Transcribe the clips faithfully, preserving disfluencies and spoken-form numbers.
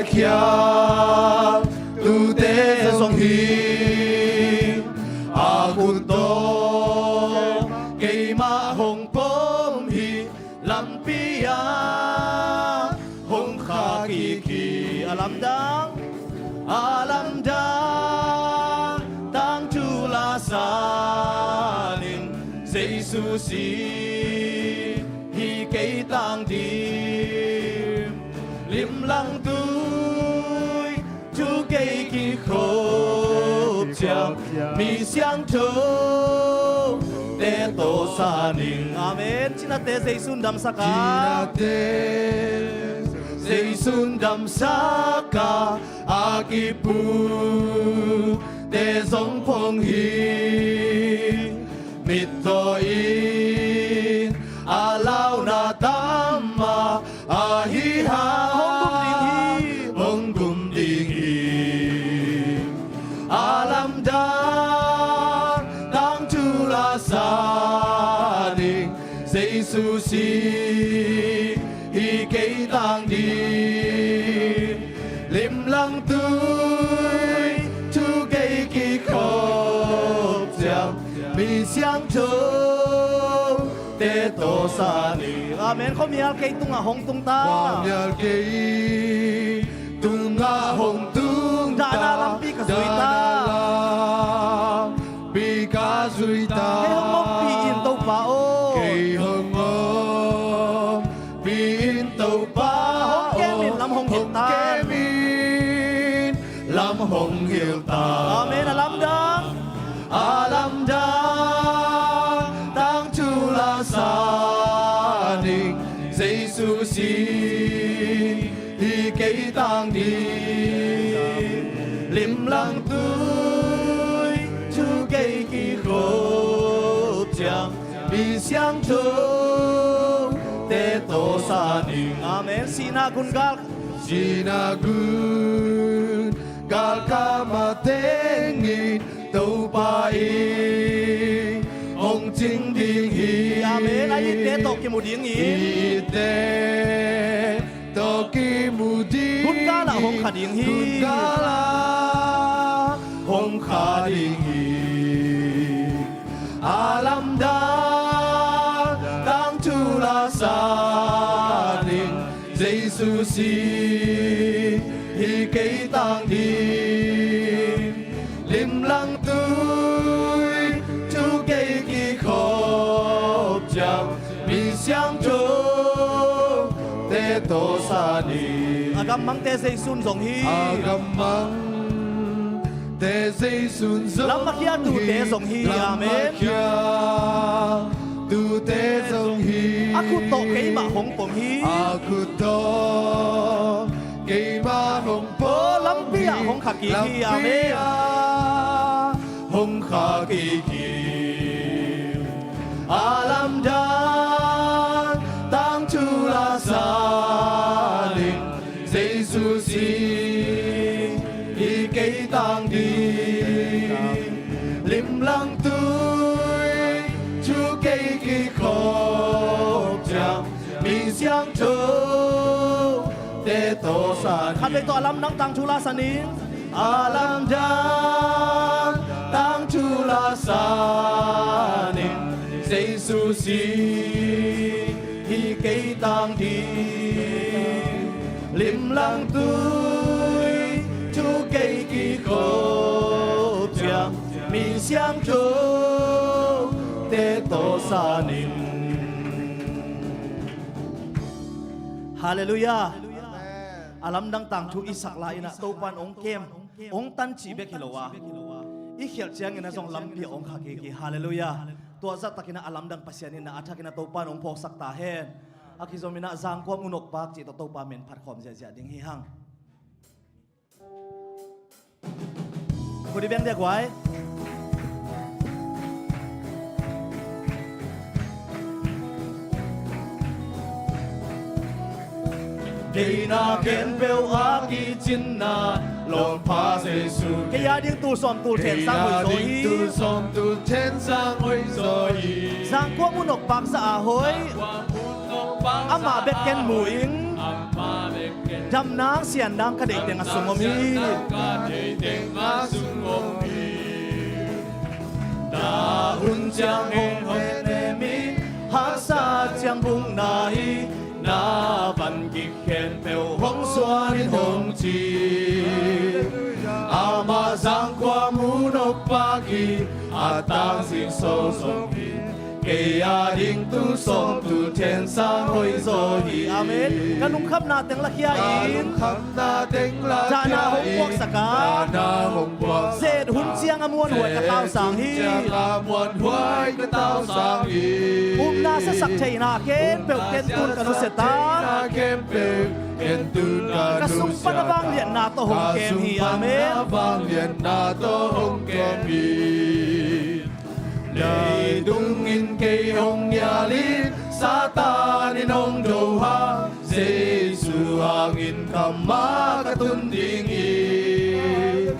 khial tute zong hi. A khut tawh keimah hong pom hi. Lampi ah hong khak kik hi. A lamdang, a lamdang tangthu la san ing. Jesu si hi kei tangdim. Limlang tui thu kei kikhop ciang, mi siangtho te tawh san ing. Amen. Cinate Jesu'n damsak a, cinate Jesu'n damsak a, a kipu te zong phong hi. Mittaw in a launa tam a, ahi hang hong gum ding hi, hong gum ding hi. A lamdang tangthu la san ing. Jesu si hi kei tangdim. Limlang tui thu kei kikhop ciang, mi siangtho te tawh san ing. Amen. Khuamial kei tungah hong tung ta. Khuamial kei tungah hong tung ta. Dahna lampi ka zui ta. Dahna lampi ka zui ta. Kei hong ompih in Topa aw. Kei hong ompih in Topa aw. Hong kem in lam hong hilh ta. Hong kem in lam hong hilh ta. Amen. A lamdang, a lamdang tangthu la san ing. Jesu si hi kei tangdim. Limlang tui thu kei kikhop ciang, mi siangtho te tawh san ing. Amen. Sihna gun gal, sihna gun galkap matengin Topa in hong cing ding hi. Amen. A itte tawh kimu ding hi. Itte tawh kimu ding hi. Gun galah hong kha ding hi. Gun galah hong kha ding hi. A lamdang tangthu la san ing. Jesu si hi kei tangdim. Limlang tui thu kei kikhop ciang, mi siangtho te tawh san ing. A gammangte Jesu'n zong hi. A gammangte Jesu'n zong hi. Lam a khiatute zong hi. Amen. Lam a khiatute zong hi. A khut tawh keimah hong pom hi. A khut tawh keimah hong pom hi. Lampi ah hong khak kik hi. Amen. Lampi ah hong khak kik hi. A lamdang tangthu la san ing. Jesu si hi kei tangdim. Limlang tui thu kei kikhop ciang, mi siangtho te tawh san ing. Khatvei tawh a lamdang tangthu la san ing. A lamdang tangthu la san ing. Jesu si hi kei tangdim. Limlang tui thu kei kikhop ciang, mi siangtho te tawh san ing. Halleluiah. Amen. A lamdang tangthu i sak lai-in ah Topa'n hong kem, hong tan cih bek hi lo a, i khialh ciangin ah zong lampi ah hong khak kik hi. Halleluiah. Tua zahtakin ah a lamdang Pasian in ah a thakin ah Topa'n hong phawksak ta hen. A kizom in ah Zangkuam Unok Pak cih tawh Topa min phat khawm ziahziah ding hi hang. Khut i beng dia guai. Deihna khempeuh a kicinna lawngpa Jesu. Kei a ding tul sawm tul then sang hoih zaw hi. Kei a ding tul sawm tul then sang hoih zaw hi. Zangkuam Unok Pak za a hoih. Amah bek ken mu ing. Damna sianna ka deih teng a sung om hi. Na hun ciang hong henem hi, haksa ciang bukna hi, na van gik khempeuh hong suan in hong ci. Ama zangkhua mu nop pak hi, a tang zing sol zong hi. Kei a ding tul sawm tul then sang hoih zaw hi. Amen. Ka lungkhamna teng lakhia in. Ka lungkhamna teng lakhia in. Dahna hong puaksak a. Dahna hong puaksak a. Zet hun ciang a muanhuai ka tausang hi. Zet hun ciang a muanhuai ka tausang hi. Upna siasak theihna khempeuh ken tun ka nusia ta. Upna siasak theihna khempeuh ken tun ka nusia ta. Ka sung pan a vangliatna tawh hong kem hi. Amen. Ka sung pan a vangliatna tawh hong kem hi. Leitung in kei hong nial in, Satan in hong do hang, Jesu hangin kammal ka tun ding hi.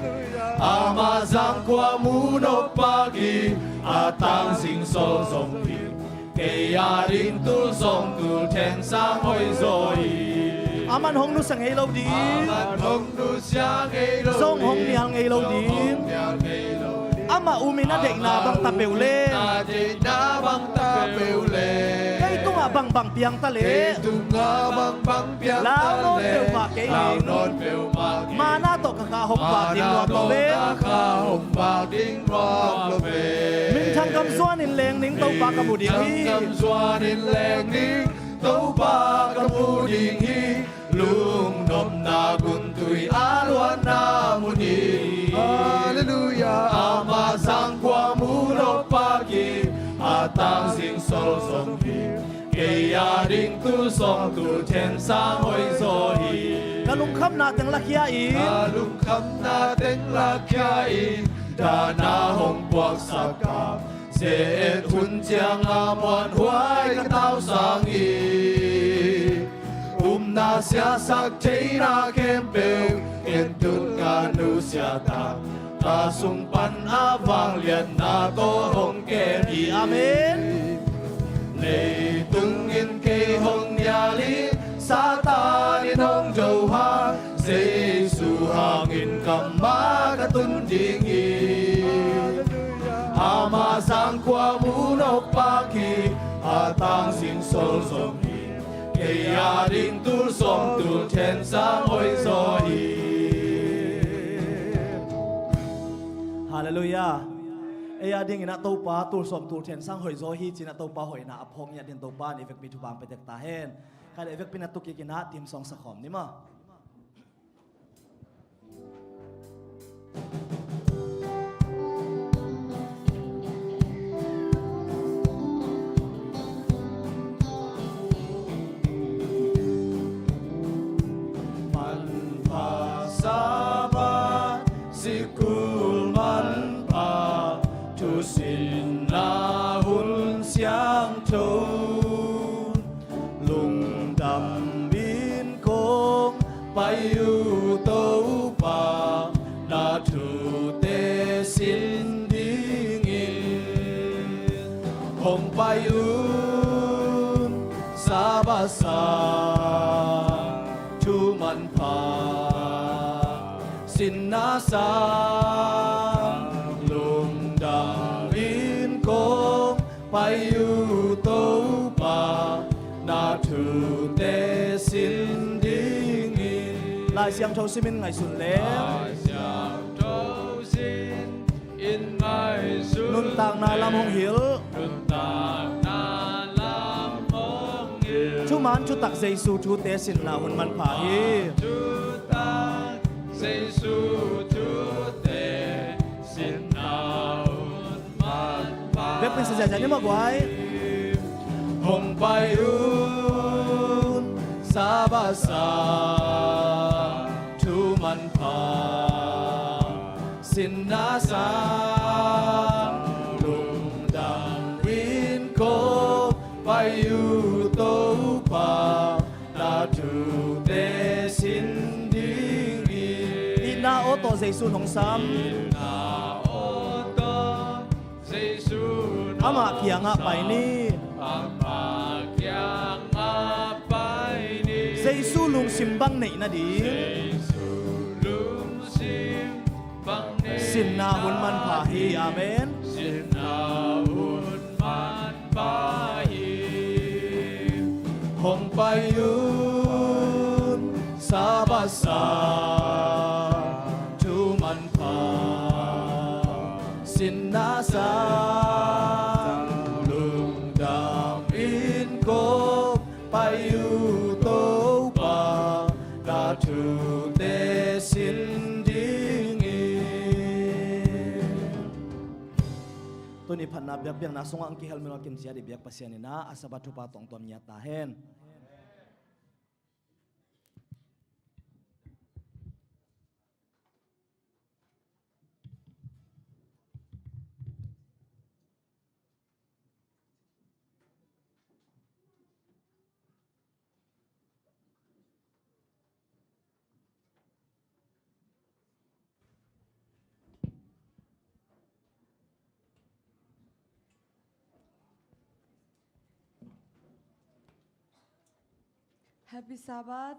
Ama zangkhua mu nop pak hi, a tang zing sol zong hi. Kei a ding tul sawm tul then sang hoih zaw hi. Aman hong nusia ngei lo ding. Aman hong nusia ngei lo ding. Zong hong nial ngei lo ding. Zong hong nial ngei lo ding. Amah um in a deihna bang ta peuh leh. Amah um in a deihna bang ta peuh leh. Kei tungah bangbang piang ta leh. Kei tungah bangbang piang ta leh. Lau nawn peuhmah kei ding. Lau nawn peuhmah kei ding. Mana tawh ka kha hong vak ding nuam lo ve. Mana tawh ka kha hong vak ding nuam lo ve. Minthang gam zuanin leng ning Topa ka mu ding hi. Minthang gam zuanin leng ning Topa ka mu ding hi. Lungnopna guntui a luanna mun hi. Halleluiah. Ama zangkhua mu nop pak hi, a tang zing sol zong hi. Kei a ding tul sawm tul then sang hoih zaw hi. Ka lungkhamna teng lakhia in. Ka lungkhamna teng lakhia in. Dahna hong puaksak a. Zet hun ciang a muanhuai ka tausang hi. Upna siasak theihna khempeuh ken tun ka nusia ta. Ka sung pan a vangliatna tawh hong kem hi. Amen. Leitung in kei hong nial hi, Satan in hong do hang, Jesu hangin kammal ka tun ding hi. Ama zangkhua mu nop pak hi, a tang zing sol zong hi. Kei a ding tul sawm tul then sang hoih zaw hi. Halleluiah. Ei a dingin ah Topa tul sawm tul then sang hoih zaw hi ci-in ah Topa hoihna a phawk ngiat dingin Topa in i vekpi thupha hong pia tek ta hen. Khat i vekpi in ah tu kik in ah team song sa khawm ni maw. Manpha Sabbath sikul manpha, thusinna hun siangtho, lungdam in kong pai uh Topa, na thute sin dingin. Hong pai un Sabbath sang thu manpha, sinna sang lungdam in kong pai uh Topa, na thute sin dingin. Lai Siangtho simin ngaihsun leng. Lai Siangtho simin ngaihsun leng. Nuntakna lam hong hilh. Nuntakna lam hong hilh. Thuman thutak Jesu thute sinna hun manpha hi. Thuman thutak Jesu thute sinna hun manpha. Vekpi in sa ziahziah ni maw guai. Hong pai un Sabbath sang thu manpha, sinna sang lungdam in kong pai uh Topa, na thute sin dingin. Itna aw tawh Jesu in hong sam. Itna aw tawh Jesu in hong sam. Amah kiangah pai ni. Amah kiangah pai ni. Jesu Lungsim bang neih nading sinna hun manpha hi. Amen. Hong pai un, Sabbath sang thu manpha, sinna sang lungdam in kop pai uh, Topa, na thute sin dingin. Tuni phatna biakpiakna sungah ang kihel mino kim ciat i biak Pasian in ah a Sabbath thupha tawngtuam ngiat ta hen. Happy Sabbath.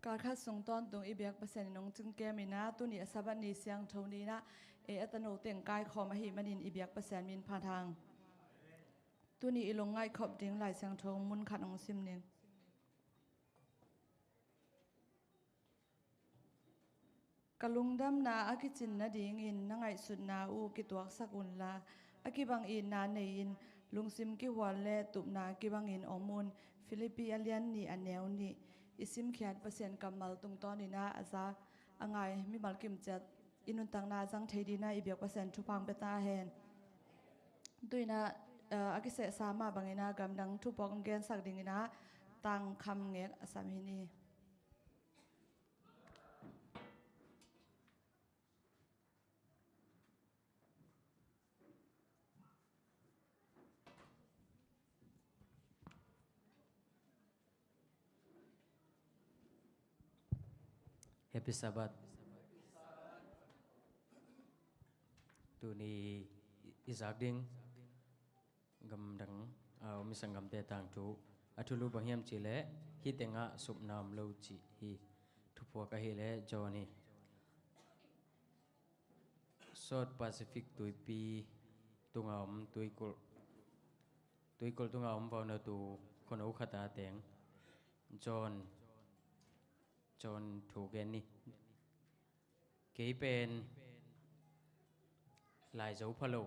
Kalkhat sung tawntung i biak Pasian in hong cingkem in ah, tuni a Sabbath ni siangtho ni in ah, ei a tano teng kaikhawm ahih manin i biak Pasian min phat hang. Tuni i lungngaih khop ding Lai Siangtho mun khat hong sim ning. Ka lungdamna a kicin nadingin na ngaihsutna uh kituaksak unla, a kibang itna nei-in lungsim kihual le tupna kibangin om un. Filipi a lian nih a neu nih. I simkhiat Pasian kammal tungtawnin ah a za a ngai mimal kim ciat i nuntakna a zang thei dingin ah i biak Pasian thupha hong pia ta hen. Tu-in ah, eh, a kisehsa mah bangin ah gamdang thupha hong gensak dingin ah Tang Kham Ngek a sam hi ni. Happy Sabbath. Tuni i zak ding gamdang a om i sanggamte tangthu a thulu bang hiam cih leh, hih tengah supna om lo cih hi. Thuphuak ahih leh John hi. South Pacific tuipi tunga om tuikulh, tuikulh tunga om vauno tu khuano khata teng John, John thu gen ni. Kei pen lai zo pha lo,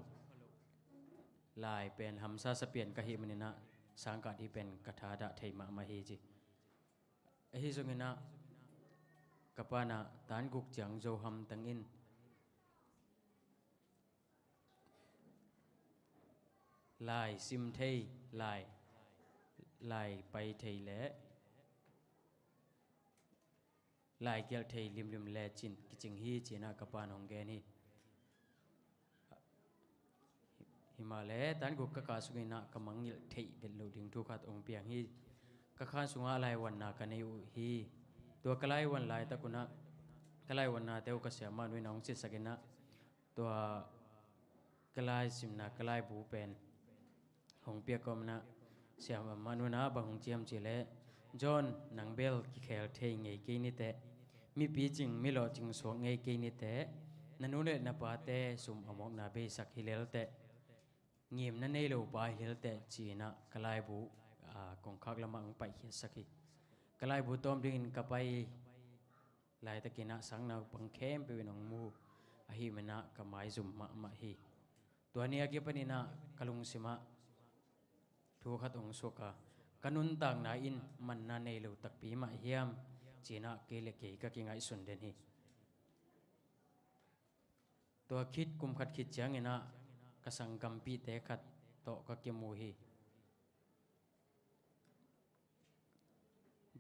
lai pen hamsa sapian ka hih manin ah sangkah hih pen ka thadah thei mahmah hi ci. Ahi zongin ah ka pa in ah tan guk ciang zo hamtang in lai sim thei, lai, lai pai thei le lai gelh thei limlim le cin kicing hi ci-in ah ka pa in hong gen hi. Himahleh tan guk ka kah sungin ah ka mangngilh theih vet loh ding thu khat hong piang hi. Ka khan sungah laivuanna ka nei uh hi. Tua ka laivuan laitak un ah ka laivuannate uh ka siamah nu in ah hong cihsak in ah, tua ka laisimna ka laibu pen hong piak kawm in ah, siamah nu in ah bang hong ci hiam cih leh, John, nang bel kikhel thei ngei kei ni teh, mi picing mi lawhcing suak ngei kei ni teh, na nu le na pate sum a mawkna beisak hi lel teh, ngimna nei lo pa hi lel teh, ci-in ah ka laibu, aa, kongkhak lamah hong paikhiatsak hi. Ka laibu tawm dingin ka pai laitakin ah sang naupang khempeuh in hong mu ahih manin ah ka maizum mahmah hi. Tua ni a kipanin ah ka lungsimah thu khat hong suak a, ka nuntakna in manna nei lo takpi mah hiam, ci-in ah kei le kei ka kingaihsun den hi. Tua khit kum khat khit ciangin ah ka sanggampihte khat tawh ka kimu hi.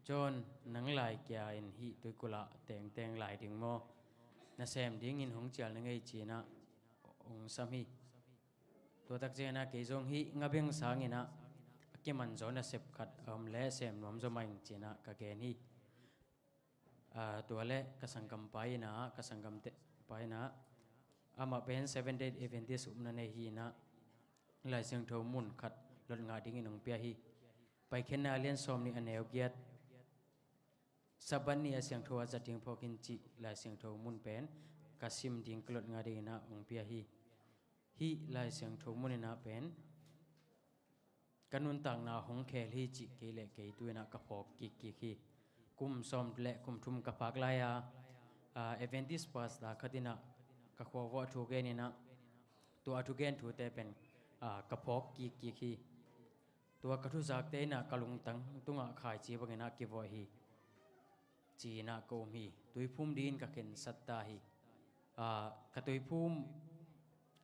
John, nang lai kia in hih tuikulh ah tengteng lai ding maw? Na sem dingin hong cial na ngei, ci-in ah hong sam hi. Tua tak ciangin ah kei zong hih ngabeng sangin ah a kiman zaw nasep khat a om leh sem nuam zaw mah ing, ci-in ah ka gen hi. Aa, tua leh ka sanggampa in ah, ka sanggampa in ah, amah pen Seventh Day Adventist upna nei hi in ah, Lai Siangtho mun khat lot ngah dingin hong pia hi. Paikhiatna a lian sawmnih a neu giat, Sabbath ni a siangtho a zat ding phawk in cih Lai Siangtho mun pen ka sim ding ka lot nga dingin ah hong pia hi. Hih Lai Siangtho mun in ah pen ka nuntakna hong khel hi cih kei le kei tu in ah ka phawk kikkik hi. Kum sawm le kum thum ka phak lai a, a, Adventist pastor khat in ah ka khua vuah thu gen in ah tua a thugen thute pen, a, ka phawk kikkik hi. Tua ka thuzakte in ah ka lungtang tungah khaici bangin ah kivuah hi. Ci-in ah ka um hi. Tuiphum dingin ka khensat ta hi. A, ka tuiphum,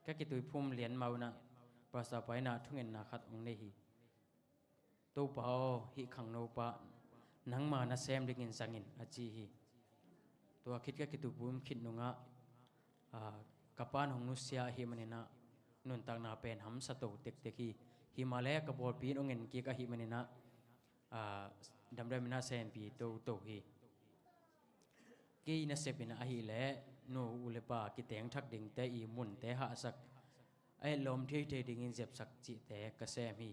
ka kituiphum lian mah un ah pastor pa in ah thungetna khat hong nei hi. Topa aw, hih khangno pa nangma nasem dingin zang in, a ci hi. Tua khit ka kituiphum khit nungah, a, ka pa'n hong nusia ahih manin ah nuntakna pen hamsa to tektek hi. Himahleh ka pawlpi in hong en kik ahih manin ah, a, damdam in ah sempi toto hi. Kei nasep in ahih leh nu, u le pa kiteng thak dingte i munte hahsak, a etlawm theithei dingin zepsak cihte ka sem hi.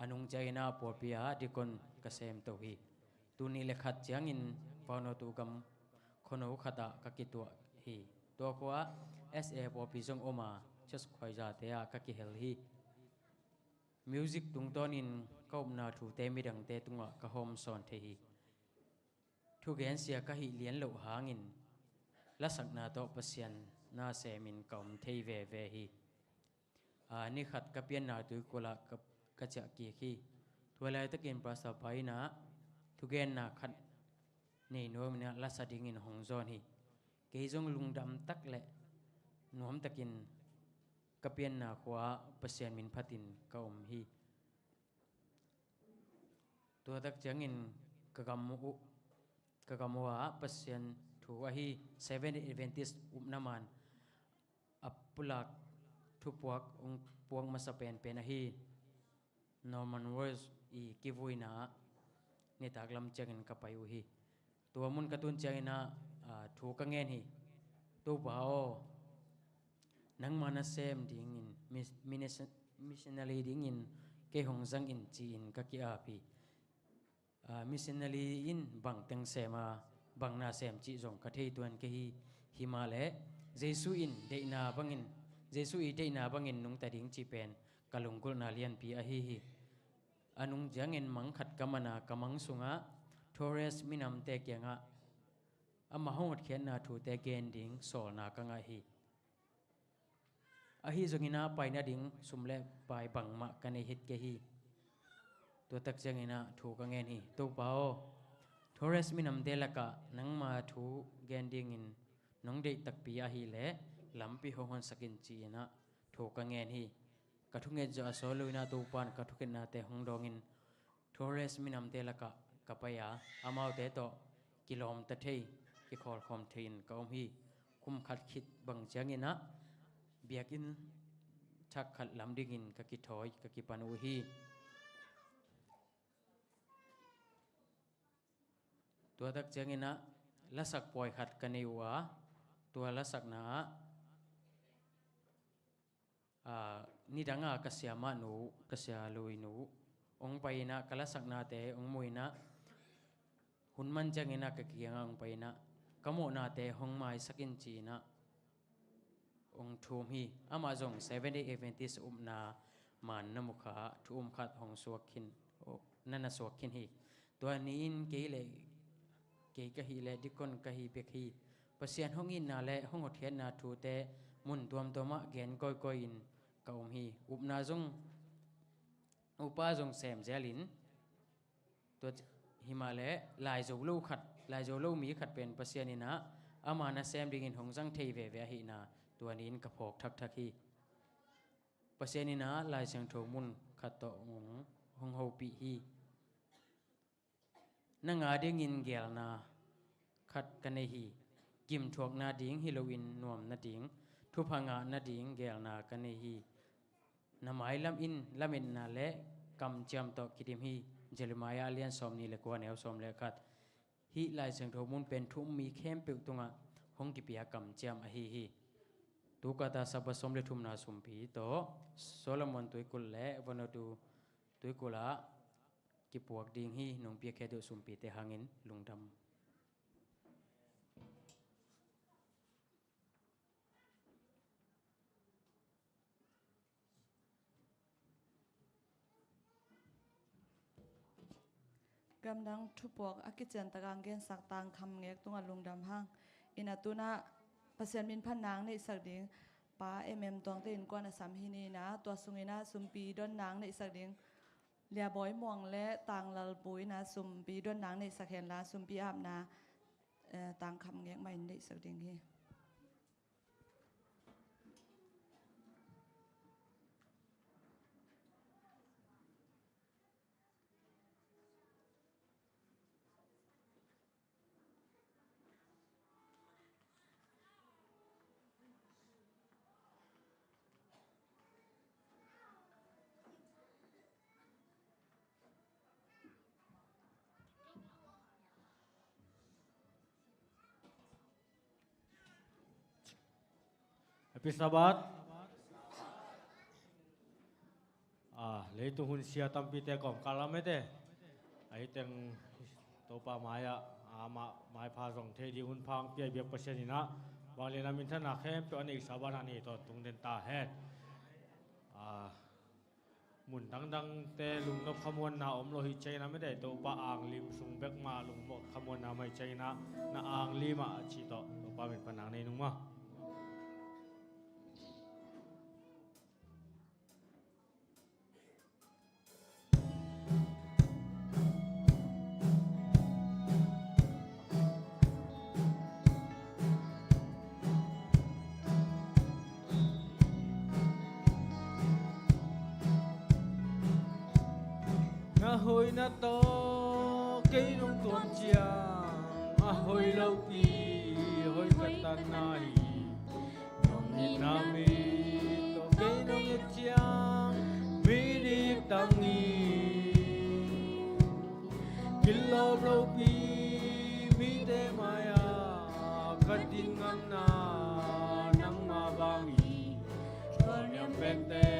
A nung ciangin ah pawlpi ah dikon ka sem to hi. Tul nih le khat ciangin Vanuatu gam khuano khatah ka kituah hi. Tua khua S A pawlpi zong om a, church khuaizate ah ka kihel hi. Music tungtawnin ka upna thute midangte tungah ka hawm sawn thei hi. Thugensia ka hih lian loh hangin lasakna tawh Pasian na semin ka om thei veve hi. A, ni khat ka pianna tuikulh ah ka, ka ciah kik hi. Tua laitakin pastor pa in ah thugenna khat nei nuam in ah lasa dingin hong zawn hi. Kei zong lungdam tak le nuam takin ka pianna khua Pasian min phatin ka om hi. Tua tak ciangin ka gam uh, ka gam uh ah Pasian thu ahi Seventh Day Adventist upna man a pulak thupuak hong puak masa penpen ahi Norman Rose i kivuina ah nitak lam ciangin ka pai uh hi. Tua mun ka tun ciangin ah, a, thu ka ngen hi. Topa aw, nangma nasem dingin, mis-, minis-, missionary dingin kei hong zang in ci-in ka ki-ap hi. A, missionary in bang teng sem a, bang na sem cih zong ka thei tuan kei hi. Himahleh Jesu in deihna bangin, Jesu i deihna bangin nungta ding cih pen ka lunggulhna lianpi ahi hi. A nung ciangin mang khat ka man a, ka mang sungah Torres minamte kiangah amah hong hotkhiatna thute gen ding sawlna ka ngah hi. Ahi zongin ah pai nading sum le pai bangmah ka nei het kei hi. Tua tak ciangin ah thu ka ngen hi. Topa aw, Torres minamte lakah nangma thu gen dingin nong deih takpi ahih leh lampi hong honsak in ci-in ah thu ka ngen hi. Ka thunget zawh a sawt lo-in ah Topa in ka thukhenate hong dawngin Torres minamte lakah ka pai a, amaute tawh kilawmta thei, kikhawlkhawm thei-in ka om hi. Kum khat khit bang ciangin ah biakinn thak khat lam dingin ka kithawi, ka kipan uh hi. Tua tak ciangin ah lasak pawi khat ka nei uh a, tua lasakna ah, aa, nidang a ka siamah nu, ka sia lui nu hong pai-in ah ka lasaknate hong mu-in ah, hun man ciangin ah ka kiangah hong pai-in ah ka mawhnate hong maisak in ci-in ah hong thum hi. Amah zong Seventh Day Adventist upna man na mu kha, thu um khat hong suak khin, na na suak khin hi. Tua ni-in kei le, kei ka hih leh dikon ka hi bek hi. Pasian hong itna le hong hotkhiatna thute mun tuamtuamah gen kawikawi-in ka om hi. Upna zong, upa zong sem zelin, tua c-, himahleh laizo lo khat, laizo lo mi khat pen Pasian in ah ama nasem dingin hong zang thei veve ahihna tua ni-in ka phawk thakthak hi. Pasian in ah Lai Siangtho mun khat tawh hong, hong hopih hi. Nang a dingin geelna khat ka nei hi. Gimthuak nading hi loin nuam nading, thupha ngah nading geelna ka nei hi. Na mailam in lametna le kamciam tawh kidim hi. Jeremiah a lian sawmnih le kua, neu sawm le khat. Hih Lai Siangtho mun pen thu um mi khempeuh tungah hong kipia kamciam ahi hi. Tukata Sabbath sawm le thumna sumpi tawh Solomon tuikulh le Vanuatu tuikulh ah kipuak ding hi. Nong piakkhiat uh sumpite hangin lungdam. Gamdang thupuak a kician takin gensak Tangkham Ngek tungah lungdam hang. Ina tunah Pasian min phatna neihsak ding Pa M M Tuangte innkuan a sam hi ina, tua sungina sumpi donna neihsak ding Liabawi Muang le Tanglalpu ina sumpi donna neihsak henla, sumpi apna, eh, Tangkham Ngek mah in neihsak ding hi. Happy Sabbath. Ah, leitung hun sia tampite kawmkal lam ete. Ahi teng Topa mai-ah, ah, amah maipha zong thei ding hun pha hong pia biak Pasian ina, vanglian a minthanna khempeuh a neihsa banah nei tawntung den ta hen. Ah, mun dangdangte lungnop khamuanna om lo hi ciangina mete, Topa anglim sung bek mah lungnop khamuanna mah hi ciangina, na anglim ah a cih tawh Topa min phatna nei nung maw. Na hoihna tawh kei nong tuam ciang, a hoih lopi hoih ka tatna hi. Nong itna mi tawh kei nong it ciang, mi dik tang hi. Kilawm lopi mite mai-ah ka din ngamna nangmah bang hi. Tualniam pente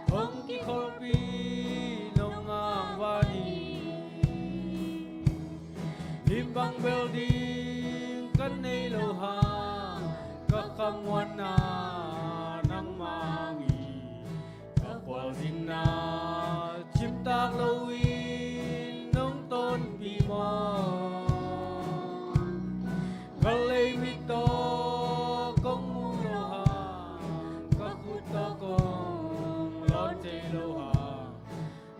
hong kikholhpih nong ngangvan hi. Hih bang bel ding ka nei lo hang, ka khamuanna nangmah hang hi. Ka khualzinna cimtak loin nong tonpih mawk. Ka leimit tawh kong mu lo hang, ka khut tawh kong lawn thei lo hang,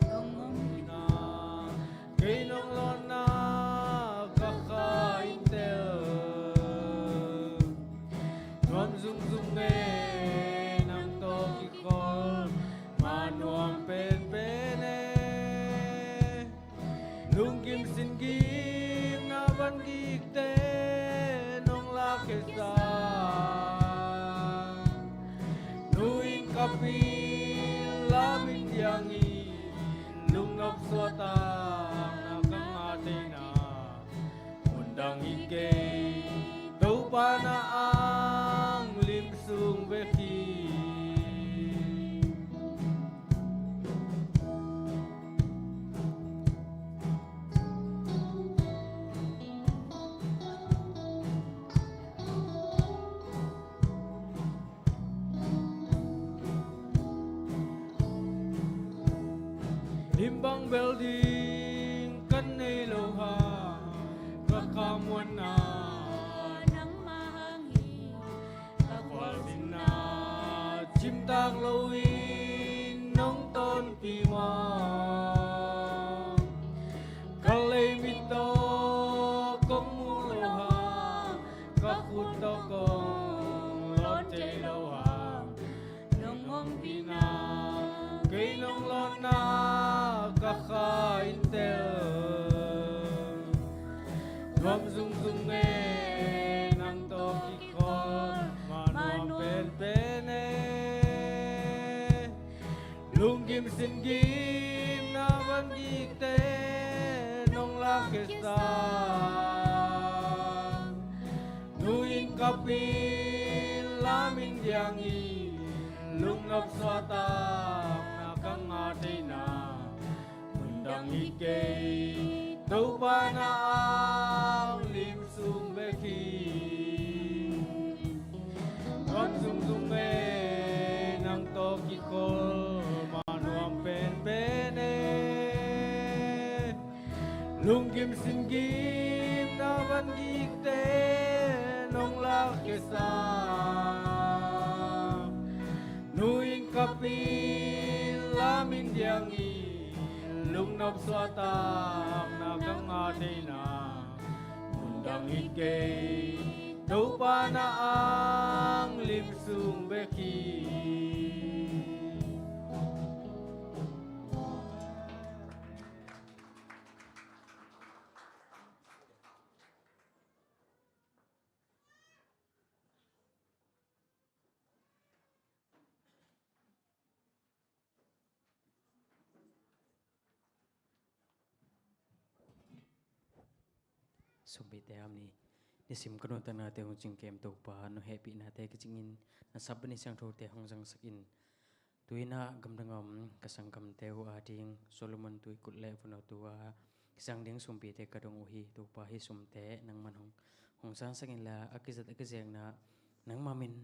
nong om hi na, kei nong lawnna ka kha in tel. Nuam zungzung e, nang tawh kikholh ma nuam penpen e. Lunggim singgimna van gikte nong lakkhia sa, nu-in kapin lamin diangin, lungnop suahtakna ka ngah theihna, mun dang hi kei, Topa na anglim sung bek hi. Hih bang bel ding ka nei lo hang, ka khamuanna nangmah hang hi. Ka khualzinna cimtak loin nong tonpih mawk. Ka leimit tawh kong mu lo hang, ka khut tawh kong lawn thei lo hang, nong ompih na, kei nong lawnna ka kha in tel. Nuam zungzung e, nang tawh kikholh ma nuam penpen e. Lunggim singgimna van gikte nong lakkhia sa, nu-in kapin lamin diangin, lungnop suahtakna ka ngah theihna, mun dang hi kei, Topa na anglim sung bek hi. Nuam zungzung e, nang tawh kikholh ma nuam penpen e. Lim singim na van gikte nong lak kisa, nu in kapin lamin diang i lungnop suahtakna ka ngah theihna mun dang hi kei. Topa na ang lim sung bek hi. Sumpite ham ni. Nisim ka nuntaknate hong cingkem Topa, nong hehpihnate kicingin na Sabbath ni siangthote hong zangsakin, tu-in ah gamdang a om ka sanggamte uh ading Solomon tuikulh le vun a tu a kisang ding sumpite ka dong uh hi. Topa, hih sumte nangman hong, hong sansak inla, a kizat a kizekna nangma min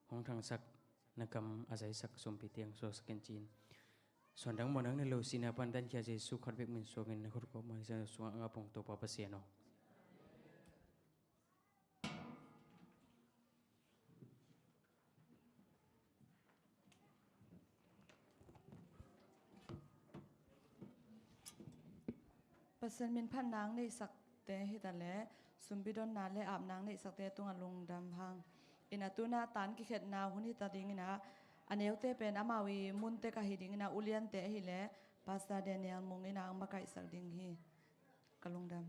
hong thangsak, na kam a zaisak sumpite hong suaksak in ci-in, suandang mawhna nang na lo sihna pan dankhia Jesu khat bek min suangin na khut kawmah sungah a ngap hong Topa Pasian aw. Pasian min phatna ang neihsakte hi ta leh, sumpi donna le apna ang neihsakte tungah lungdam hang. In a tu-in ah tan kikhetna hun hi ta dingin ah, a neute pen amau i mun tek ahi dingin ah, uliante ahih leh Pastor Daniel Mung in ah ang makaihsak ding hi. Ka lungdam.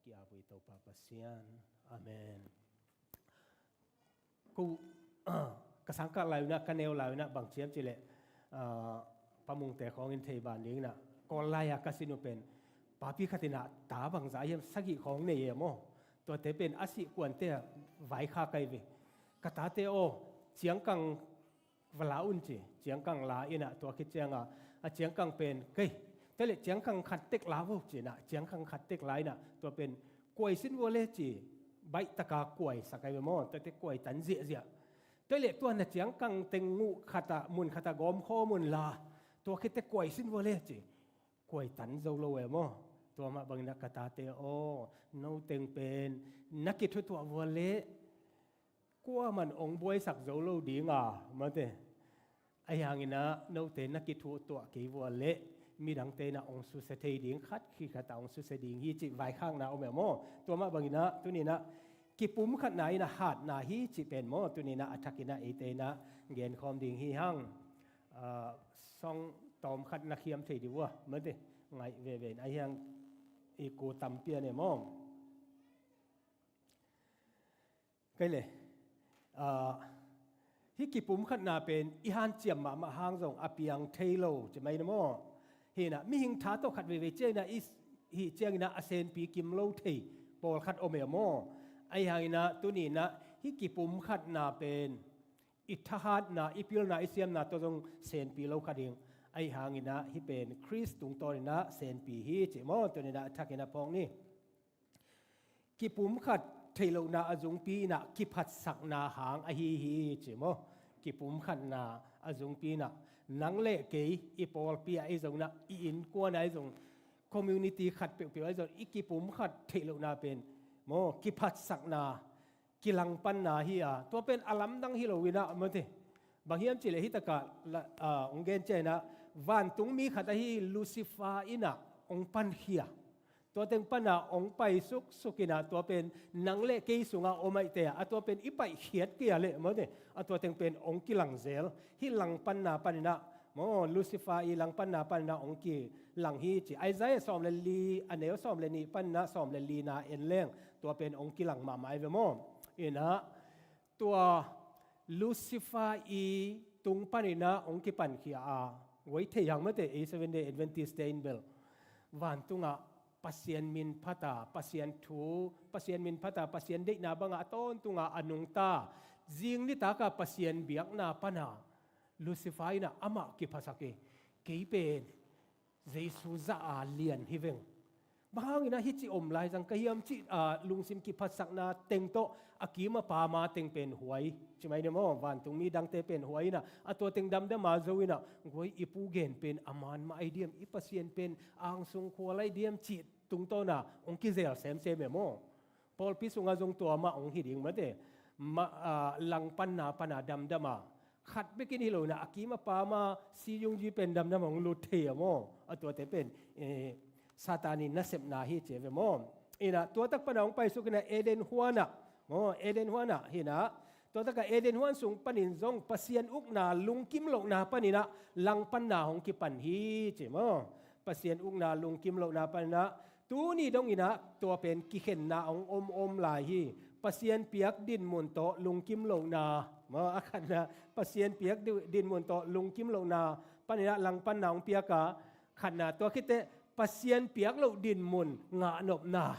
Ki-ap uh hi Topa Pasian. Amen. Ko, ka sangkah lai-unah, ka neu lai-unah bang ci hiam cih leh, ah, Pa Mungte khawng in thei ban dinginah, Kawl lai-a ka sin uh pen, papi khat inah ta bangzah hiam, sagih khawng nei e maw. Tuate pen a sih kuante ah vaikhak ahi ve. Ka tate aw, ciangkang va la un ci, ciangkang la inah, tua khit cianga, a ciangkang pen, kei, tua leh ciangkang khat tek la vo ci inah, ciangkang khat tek la inah, tua pen, kuai sin vua le ci, baih taka kuaisak ahi ve maw, tuate kuai tan ziahziah. Tua leh tua na ciangkang teng nguh khatah, mun khatah gawm khawm un la, tua khit teh kuai sin vua le ci, kuai tan zo lo e maw. Tua mah banginah ka tate aw, no teng pen, na kithutuah vua leh, kuaman ong buaisak zo lo dinga, mate. Ahi hanginah, note na kithutuah kei vua leh, midangte inah ong susia thei ding, khat khit khatah ong susia ding hi cih vaikhakna om e maw. Tua mah banginah, tuninah, kipumkhatna inah hatna hi cih pen maw, tuninah a thakinah eite inah genkhawm ding hi hang. Ah, song tawmkhat na khiam thei dih uh a, mate, ngaih veve in, ahi hang i ku tampi a ne maw. Kei le, ah, hih kipumkhatna pen i hanciam mahmah hang zong a piang thei lo ci mai na maw. Hinah, mihing tha tawh khat veivei cianginah i hih cianginah a senpi kim lo thei pawlkhat om e maw. Ahi hanginah, tuninah, hih kipumkhatna pen i thahatna, i pilna, i siamna tawh zong senpi lo kha ding. Ahi hanginah, hih pen Khrist tungtawninah senpi hi ci maw, tuninah a thakinah phawk ni. Kipumkhat theihlohna a zungpi inah kiphatsakna hang ahi hi ci maw. Kipumkhatna a zungpi inah nang le kei i pawlpi ah ahi zonginah, i innkuan ah ahi zong, community khat peuhpeuh ah ahi zong, i kipumkhat theihlohna pen maw, kiphatsakna, kilangpanna hi a, tua pen a lamdang hi lo inah, mate. Bang hiam cih leh hih takah la, ah, ong gen cianginah, vantungmi khat ahi Lucifer inah ong pankhia. Tua teng pana ong pai suksuk inah, tua pen nang le kei sungah om ahih teh a, a tua pen i paihkhiat kei a leh, mate, a tua teng pen ong kilang zel. Hih langpanna paninah maw, Lucifer i langpanna paninah ong kilang hi ci. Isaiah sawm le li, a neu sawm le nih paninah sawm le lina en leng, tua pen ong kilang mahmah ahi ve maw. Inah, tua Lucifer i tung paninah ong kipankhia a, guai thei hang, mate, ei Seventh Day Adventist te in bel, vantungah Pasian min phata, Pasian thu, Pasian min phata, Pasian deihna bangah a tawntunga a nungta, zing nitakah Pasian biakna pana Lucifer inah amah kiphasak hi. Kei pen Jesu zah a lian hi veng. Bang hanginah hih ci om lai zang ka hiam cih, ah, lungsim kiphatsakna teng tawh a kim a pama teng pen huai ci mai ni maw, vantungmi dangte pen huai inah, a tua teng damdama zo inah, guai, i pu gen pen a man mah ahi diam, i Pasian pen angsung khual ahi diam cih tungtawna ong kizel semsem e maw. Pawlpi sungah zong tua mah ong hi ding, mate. Ma, ah, langpanna pana damdama, khat bekin hi lo inah, a kim a pama, siyungji pen damdama ong lut thei a maw. A tuate pen, eh, Satan i nasepna hi ci ve maw. Inah, tua tak pana ong paisuk inah Eden huanah maw, Eden huanah hinah, tua takah Eden huan sung panin zong Pasian ukna lungkim lohna paninah langpanna hong kipan hi ci maw. Pasian ukna lungkim lohna paninah, tuni donginah tua pen kikhenna hong om om lai hi. Pasian piak dinmun tawh lungkim lohna maw, a khatna, Pasian piak di-, dinmun tawh lungkim lohna paninah langpanna hong piak a, khatna, tua khit teh Pasian piak loh dinmun ngahnopna,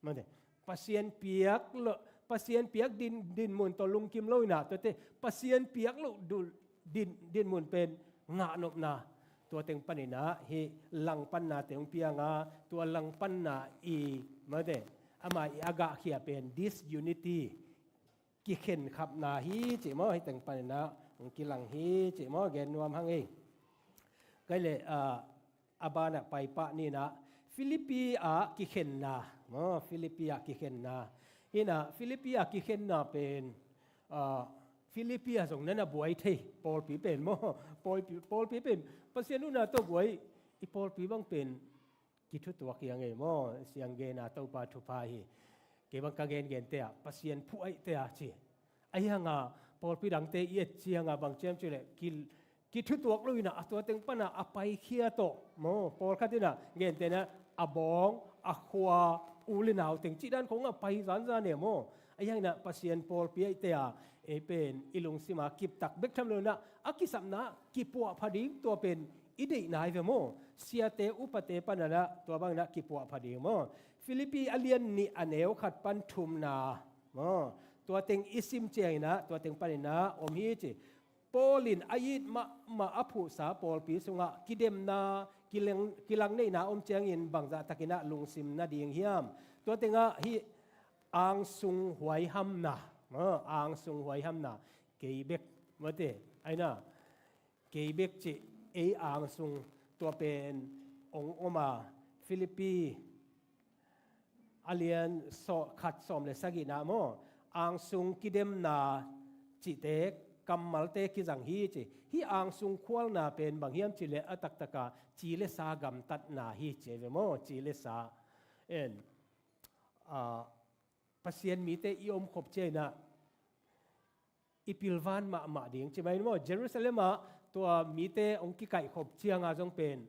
mate, Pasian piak lo, Pasian piak din, dinmun tawh lungkim lo inah, tuate Pasian piak loh dul, din, dinmun pen ngahnopna, tua teng paninah hih langpanna teng pianga, tua langpanna i, mate, ama i a gahkhia pen disunity, kikhenkhapna hi ci maw, hih teng paninah ong kilang hi ci maw, gen nuam hang ei. Kei le, ah, a banah paipah ninah, Philippi ah kikhenna maw, Philippi ah kikhenna. Hinah, Philippi ah kikhenna pen, ah, Philippi ah zong nana buai thei, pawlpi pen maw, pawlpi, pawlpi pen Pasian ukna tawh buai, i pawlpi bang pen kithutuak hi a ngei maw, siang gena Topa thupha hi. Kei bang ka gengente ah Pasian phuh ahih teh a ci. Ahi hanga pawlpi dangte i et cianga bang ci hiam cih leh, ki, kithutuak lo inah, a tua teng pana a paikhia tawh maw, pawlkhat inah gentena a bawng, a khua, u le nau teng cih dan khong a pai zanzan e maw. Ahi hangin ah Pasian pawlpi ahih teh a, ei pen i lungsim a kiptak bek tham lo in ah, a kisapna kipuahpha ding tua pen i deihna hi ve maw. Siate upate panin ah tua bangin ah kipuahpha ding maw. Filipi a lian nih a neu khat pan thumna maw, tua teng i sim ciangin ah tua teng panin ah om hi ci. Paul in a it mahmah a phuhsa pawlpi sungah kidemna, kilang, kilangneihna om ciangin bangzah takin ah lungsim nading hiam? Tua tengah hih angsung huaihamna, ah, angsung huaihamna, kei bek, mate, aina, kei bek cih, ei angsung tua pen ong om a, Filipi a lian sawm, khat sawm le sagihna maw, angsung kidemna cihte kammalte kizang hi ci. Hih angsung khualna pen bang hiam cih leh a taktaka ci le sa gamtatna hi ci ve maw, ci le sa. En, ah, Pasian mite i om khop ciangin ah i pilvan mahmah ding ci mai ni maw. Jerusalem ah tua mite hong kikaihkhop cianga zong pen,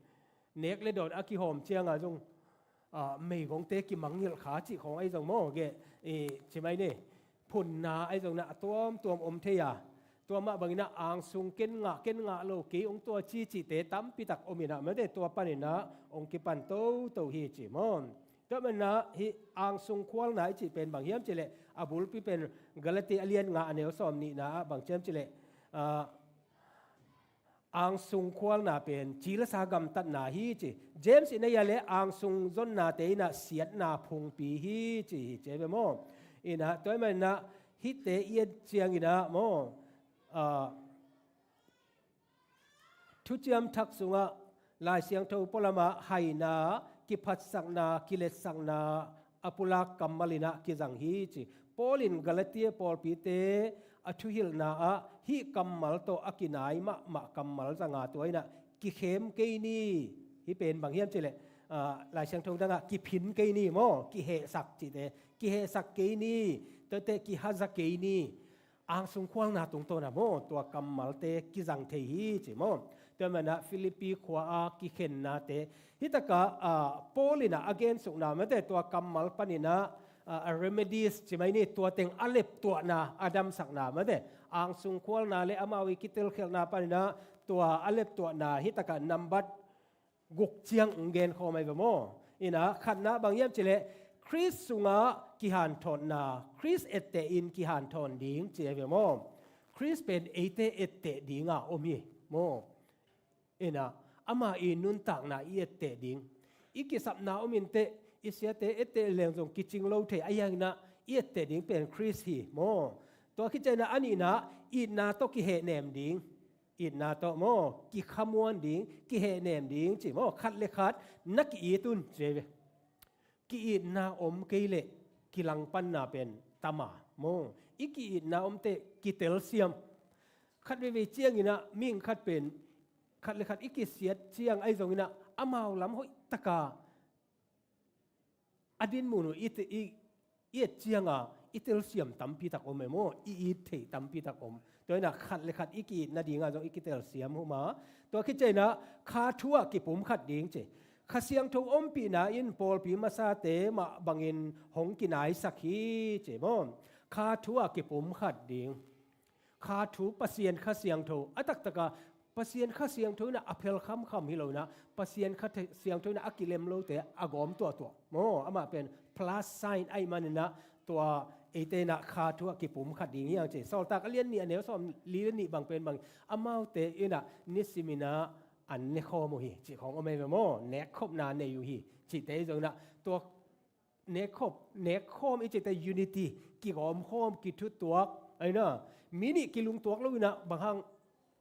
nek le dawn a kihawm cianga zong, ah, meigongte kimangngilh kha cih khawng ahi zong maw, geh, i, ci mai ni. Phunna ahi zong in ah a tuamtuam om thei a, tua mah bangin ah angsung ken ngah, ken ngah lo, kei hong tua ci cihte tampitak om in ah, mate, tua panin ah hong kipan toto hi ci maw. Tua manin ah hih angsung khualna i cih pen bang hiam cih leh, a bulpi pen Galati a lian nga a neu sawm nihna ah bang ci hiam cih leh, ah, angsung khualna pen ci le sa gamtatna hi ci. James in a hia leh angsung zonnate in ah siatna phungpi hi ci hi ci ve maw. In ah tua manin ah hihte i et ciangin ah maw, ah, Thuciam Thak sungah Lai Siangtho pualamah haina, kiphatsakna, kiletsakna a pulak kammal in ah kizang hi ci. Paul in Galatia pawlpite a thuhilhna ah hih kammal tawh a kinai mahmah kammal zanga tua in ah kikhem kei ni. Hih pen bang hiam cih leh, ah, Lai Siangtho dangah kiphin kei ni maw, kihehsak cihte, kihehsak kei ni, tuate kihaza kei ni. Angsung khualna tungtawn ah maw, tua kammalte kizang thei hi ci maw. Tua manin ah Filipi khua a kikhennate, hih takah, ah, Paul in ah a gensukna mate, tua kammal panin ah, ah, a remedies ci mai ni, tua teng a leptuahna, a damsakna mate, angsung khualna le amau i kitelkhialhna panin ah tua a leptuahna, hih takah nambat guk ciang hong genkhawm ahi ve maw. In ah khatna bang hiam cih leh, Khrist sungah kihanthawnna, Khrist etteh in kihanthawn ding ci ahi ve maw. Khrist pen eite etteh dinga om hi maw. In ah ama i nuntakna i etteh ding. I kisapna om inteh, i siate etteh leng zong kicing lo thei, ahi hangin ah i etteh ding pen Khrist hi maw. Tua khit ciangin ah a nihna, itna tawh kihehnem ding. Itna tawh maw, kikhamuan ding, kihehnem ding ci maw. Khat le khat na ki-it un ci ve. Ki-itna om kei leh kilangpanna pen tam a maw. I ki-itna om teh kitelsiam. Khat veivei ciangin ah mihing khat pen, khat le khat i kisiat ciang ahi zongin ah amau lam hoih taka a dinmun uh i, i, i et cianga i telsiam tampitak om e maw, i it theih tampitak om. Tua in ah khat le khat i ki-it nadinga zong i kitelsiam uh ma. Tua khit ciangin ah kha thu ah kipumkhat ding ci. Kha Siangtho ompihna in pawlpi masate mah bangin hong kinaisak hi ci maw. Kha thu ah kipumkhat ding. Kha thu, Pasian Kha Siangtho, a taktaka Pasian Kha Siangtho in ah a phel khamkham hi lo in ah, Pasian Kha Siangtho in ah a kilem lote a gawm tuahtuah maw. Amah pen plus sign ahih manin ah tua eite in ah kha thu ah kipumkhat ding hi hang ci. Sawltak a lian nih a neu sawm li le nih bang pen bang, amaute in ah nisimin ah an nekhawm uh hi cih khawng om ahi ve maw. Nekkhopna nei uh hi cihte zong in ah tua nekkhop, nekkhawm i cihte unity, kigawmkhawm, kithutuak, aina, mi nih kilungtuak lo in ah bang hang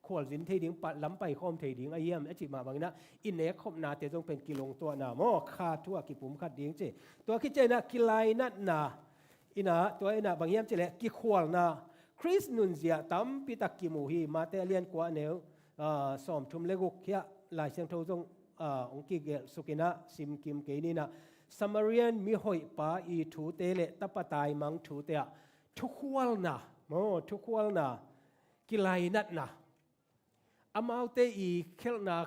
khualzin thei ding, pa, lam paikhawm thei ding a hiam a cih mah bangin ah i nekkhopnate zong pen kilungtuahna maw, kha thu ah kipumkhat ding ci. Tua khit ciangin ah kilainatna, in ah, tua in ah bang hiam cih leh kikhualna, Khrist nunzia tampitak kimu hi. Mate a lian kua a neu, ah, sawmthum le guk hiah Lai Siangtho zong, ah, hong kigelh suk in ah simkim kei ni in ah, Samarian mihoihpa i thute le tapa taimang thute ah thukhualna maw, thukhualna, kilainatna. Amaute i khelhna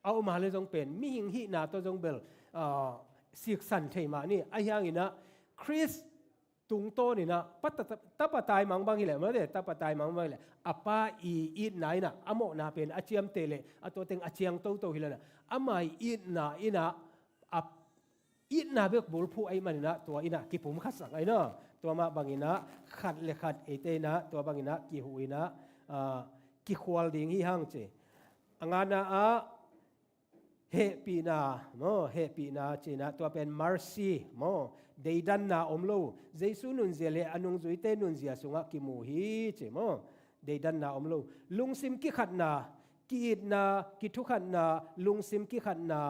a om a le zong pen mihing hihna tawh zong bel, ah, siksan thei mah ni. Ahi hangin ah Khrist tungtawn in ah, pa ta-, ta-, tapa taimang bang hileh, mate, tapa taimang bang hileh, a pa i itna in ah, a mawhna pen a ciamteh leh, a tua teng a ciang toto hi lo in ah, ama i itna in ah, a itna bek bulphuh ahih manin ah, tua in ah kipumkhatsak ahi na. Tua mah bangin ah, khat le khat eite in ah, tua bangin ah kihuh in ah, ah, kikhual ding hi hang ci. A ngana ah, hehpihna, maw, hehpihna ci-in ah, tua pen mercy, maw, deidanna om lo. Jesu nunzia le a nungzuite nunzia sungah kimu hi ci, maw, deidanna om lo. Lungsim kikhatna, ki-itna, kithukhatna, lungsim kikhatna,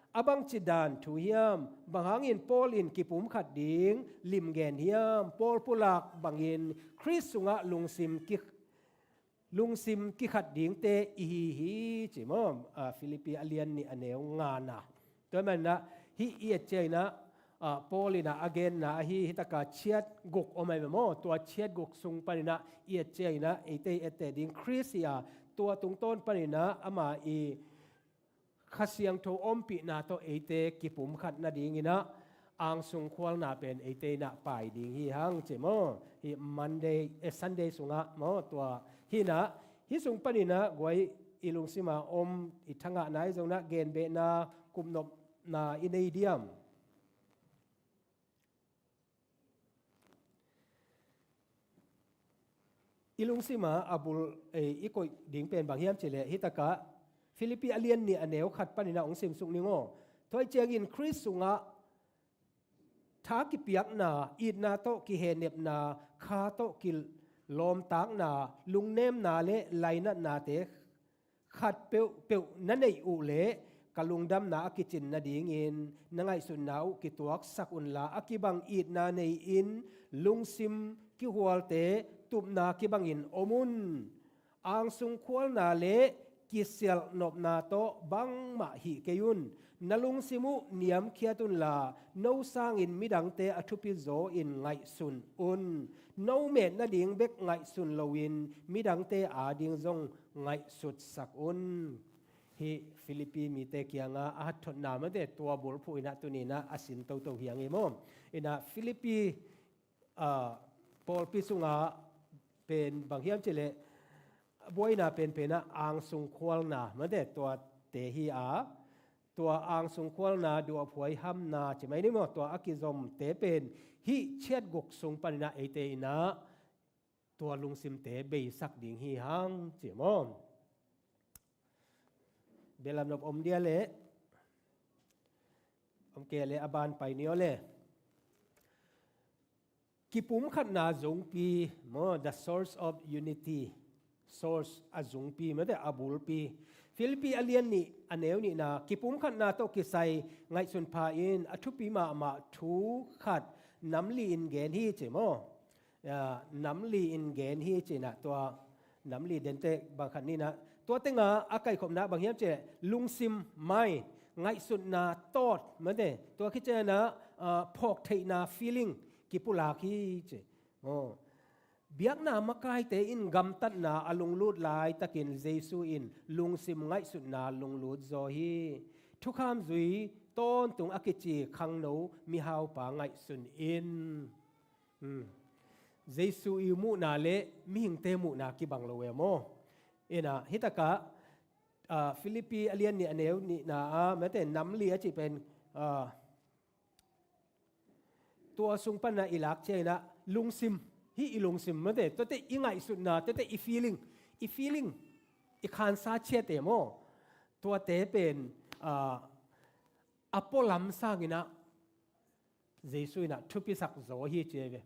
a bangci dan thu hiam? Bang hangin Paul in kipumkhat ding lim gen hiam? Paul pulak bangin Khrist sungah lungsim ki-, lungsim kikhat dingte i hi hi ci maw? Ah, Philippi a lian nih a neu ngana. Tua manin ah, hih i et ciangin ah, ah, Paul in ah a genna ahi, hih taka chiat guk om ahi ve maw? Tua chiat guk sung panin ah i et ciangin ah, eite i etteh ding Khrist hi a, tua tungtawn panin ah ama i Kha Siangtho ompihna tawh eite kipumkhat nadingin ah angsung khualna pen eite in ah pai ding hi hang ci maw? Hih Monday, eh, Sunday sungah maw? Tua hi in ah, hih sung panin ah guai i lungsim a om i thangahna i zong in ah genbehna, kupnopna i nei diam? I lungsim a a bul, eh, i koih ding pen bang hiam cih leh, hih takah Philippi a lian nih a neu khat panin ah hong simsuk ning aw. Tua ahih ciangin Khrist sungah tha kipiakna, itna tawh kihehnepna, kha tawh kilawmtatna, lungnemna le lainatnate khat peuhpeuh na neih uh leh ka lungdamna a kicin nadingin na ngaihsutna uh kituaksak unla, a kibang itna nei-in lungsim kihualte tupna kibangin om un. Angsung khualna le kisialh nopna tawh bangmah hih kei un. Na lungsim uh niamkhiat unla, no sangin midangte a thupi zaw in ngaihsun un. No met nading bek ngaihsun loin midangte ading zong ngaihsutsak un. Hih Philippi mite kiangah a hatthotna mate tua bulphuh in ah tuni in ah a sin toto hi hang hi maw? In ah Philippi, ah, pawlpi sungah pen bang hiam cih leh buaina penpen ah angsung khualna mate tuate hi a, tua angsung khualna, duhhuaihamna ci mai ni maw, tua a kizomte pen hih chiat guk sung panin ah eite in ah tua lungsimte beisak ding hi hang ci maw? Belamnop om dia leh, om kei leh a ban pai ni aw leh. Kipumkhatna zungpi maw, the source of unity. Source a zungpi mate a bulpi. Philippi a lian nih a neu nihna, kipumkhatna tawh kisai ngaihsun pha in a thupi mahmah thu khat namli in gen hi ci maw? Ya, namli in gen hi ci in ah tua namli dente bang khat ni in ah. Tua tengah a kaikhopna bang hiam cih leh lungsim, mind, ngaihsutna, thought mate. Tua khit ciangin ah, ah, phawktheihna, feeling, kipulak hi ci. Oh. Biakna makaite in gamtatna a lunglut laitakin Jesu in lungsim ngaihsutna lunglut zaw hi. Thukham zui tawntung a kici khangno mihaupa ngaihsun in. Hmm. Jesu i muhna le mihingte muhna kibang lo e maw? In ah, hih takah, ah, Philippi a lian nih a neu nihna ah mate namli a cih pen, ah, tua sung panin ah i lak ciangin ah lungsim, hih i lungsim mate, tuate i ngaihsutna, tuate i feeling, i feeling, i khansa ciate maw? Tuate pen, ah, a pualam sangin ah Jesu in ah thupisak zaw hi ci ve.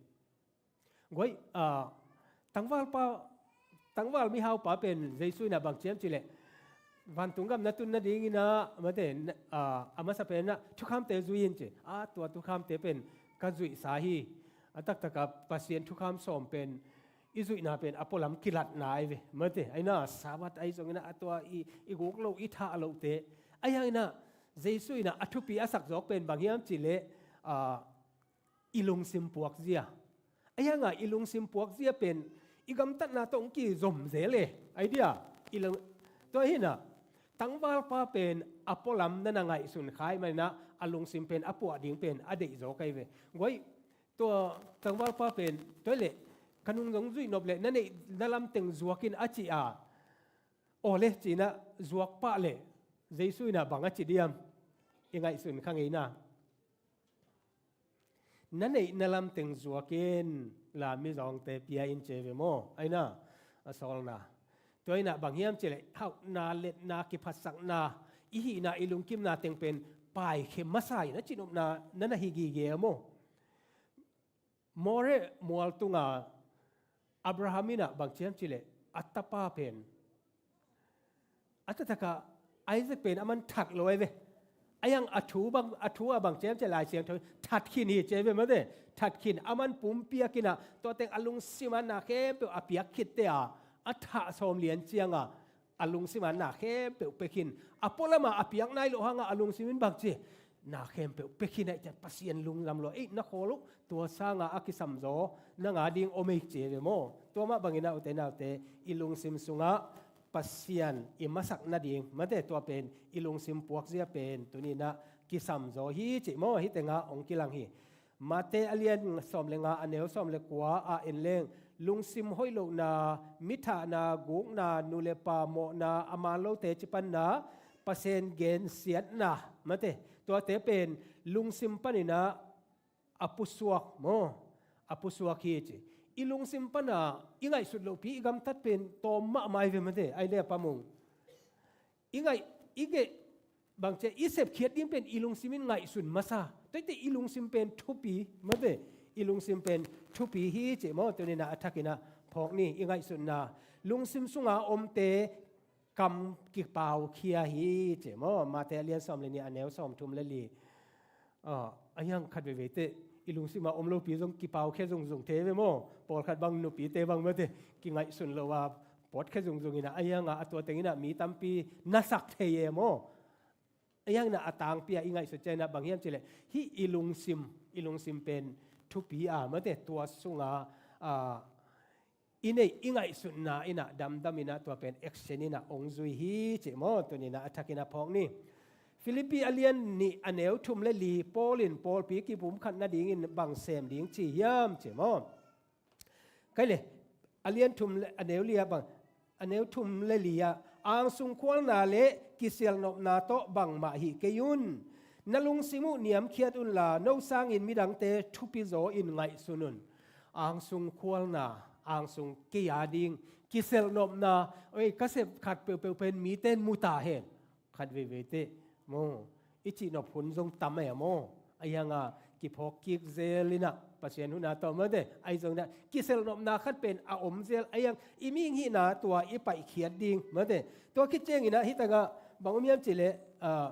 Guai, ah, tangvalpa, tangval mihaupa pen Jesu in ah bang ci hiam cih leh, vantung gam na tun nadingin ah mate, ah, a masa pen ah thukhamte zui in ci. Ah, tua thukhamte pen ka zuihsa hi. A taktak ah Pasian thukham sawm pen i zuihna pen a pualam kilatna ahi ve mate. Ahi na, Sabbath ahi zongin ah a tua i, i guk loh, i thah lohte. Ahi hangin ah Jesu in ah a thupi a sak zawk pen bang hiam cih leh, ah, i lungsim puakzia. Ahi hang ah i lungsim puakzia pen i gamtatna tawh hong kizom zel e. Ahi dia, i lung-, tua hi in ah, tangvalpa pen a pualam na na ngaihsun kha ahih manin ah, a lungsim pen a puah ding pen a deih zaw ka hi ve. Guai, tua tangvalpa pen tua leh ka nung zong zuih nop leh na neih na lamteng zuak in a ci a, aw le ci-in ah zuak pah leh Jesu in ah bang a ci diam? I ngaihsun kha ngei na. Na neih na lamteng zuak in, la mizawngte pia in ci ve maw? Ai na, a sawlna. Tua in ah bang hiam cih leh hauhna, letna, kiphatsakna, i hihna, i lungkimna teng pen paikhia masa in a cihnopna na na hi gige maw? More mual tunga Abraham in ah bang ci hiam cih leh a tapa pen a taktak ah Isaac pen a man that lo ai ve. A hiang a thu bang, a thu a bang ci hiam cih leh Lai Siangtho that khin hi ci ai ve maw te. That khin a man pumpiak in ah tua teng a lungsim a na khempeuh a piak khit te a, a thah sawm lian ciang a a lungsim a na khempeuh pia khin. A pualam a a piak nai loh hang a a lungsim in bang ci, na khempeuh pia khin ai cian Pasian lungdam lo ei na khawl uh, tua sang a a kisam zaw nang a ding om ei ci ai ve maw? Tua mah bang in ah ute naute, i lungsim sung ah Pasian i masak nading maw te, tua pen i lungsim puakzia pen tuni in ah kisam zaw hi cih maw, hih teng ah hong kilang hi. Mate a lian sawm le nga, a neu sawm le kua ah en leng, lungsim hoih lohna, mithahna, gukna, nu le pa mawhna, a man lote cipanna, Pasian gensiatna maw te, tuate pen lungsim panin ah a pusuak maw, a pusuak hi ci. I lungsim pan a i ngaihsut lohpi i gamtat pen tawm mahmah ai ve maw te, ai le a pamung. I ngaih, i geh bang ci a, i sepkhiat ding pen i lungsim in ngaihsun masa. Tuate i lungsim pen thupi maw te, i lungsim pen thupi hi ci maw, tuni in ah a thak in ah phawk ni. I ngaihsutna, lungsim sung a omte kam kipaukhia hi ci maw? Mate a lian sawm le nih, a neu sawm thum le li. Ah, a hiang khat veivei te i lungsim a om lopi zong kipaukhia zungzung te ve maw? Pawlkhat bang nupite bang maw te, kingaihsun lo a pawtkhia zungzung in ah, a hiang a a tua teng in ah mi tampi na sak thei e maw? A hiang in ah a tangpi a i ngaihsut ciang in ah bang hiam cih leh hih i lungsim, i lungsim pen thupi a maw te, tua sung a, ah, i neih i ngaihsutna in ah damdam in ah tua pen action in ah hong zui hi ci maw, tuni in ah a thak in ah phawk ni. Philippi a lian nih, a neu thum le li, Paul in pawlpi kipumkhat nadingin bang sem ding ci hiam ci maw? Kai le, a lian thum le, a neu li ah bang, a neu thum le li ah, angsung khualna le kisialnopna tawh bangmah hih kei un. Na lungsim uh niamkhiat unla, no sangin midangte thupi zaw in ngaihsun un. Angsung khualna, angsung kei a ding kisialnopna, oi, ka sep khat peuhpeuh pen mite in mu ta hen. Khat veivei te maw, i cihnop hun zong tam e maw? A hiang a kiphawk kik zel in ah Pasian hun a tawh maw te, ahi zong in ah kisialnopna khat pen a om zel, a hiang i mihing hihna tua i paihkhiat ding maw te. Tua khit ciang in ah hih teng ah bang om hiam cih leh, ah,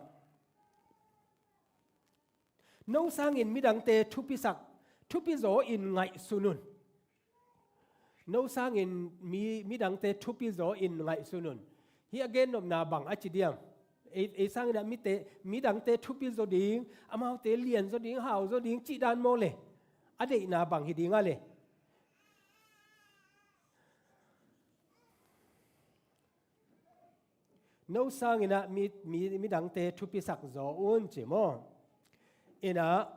no sangin midangte thupisak, thupi zaw in ngaihsun un. No sangin mi, midangte thupi zaw in ngaihsun un. Hih a gennopna bang a ci diam? Ei, ei sangin ah mite, midangte thupi zaw ding, amaute lian zaw ding, hau zaw ding cih dan maw le? A deihna bang hi ding a le? No sangin ah mi, mi, midangte thupisak zaw un ci maw? In ah,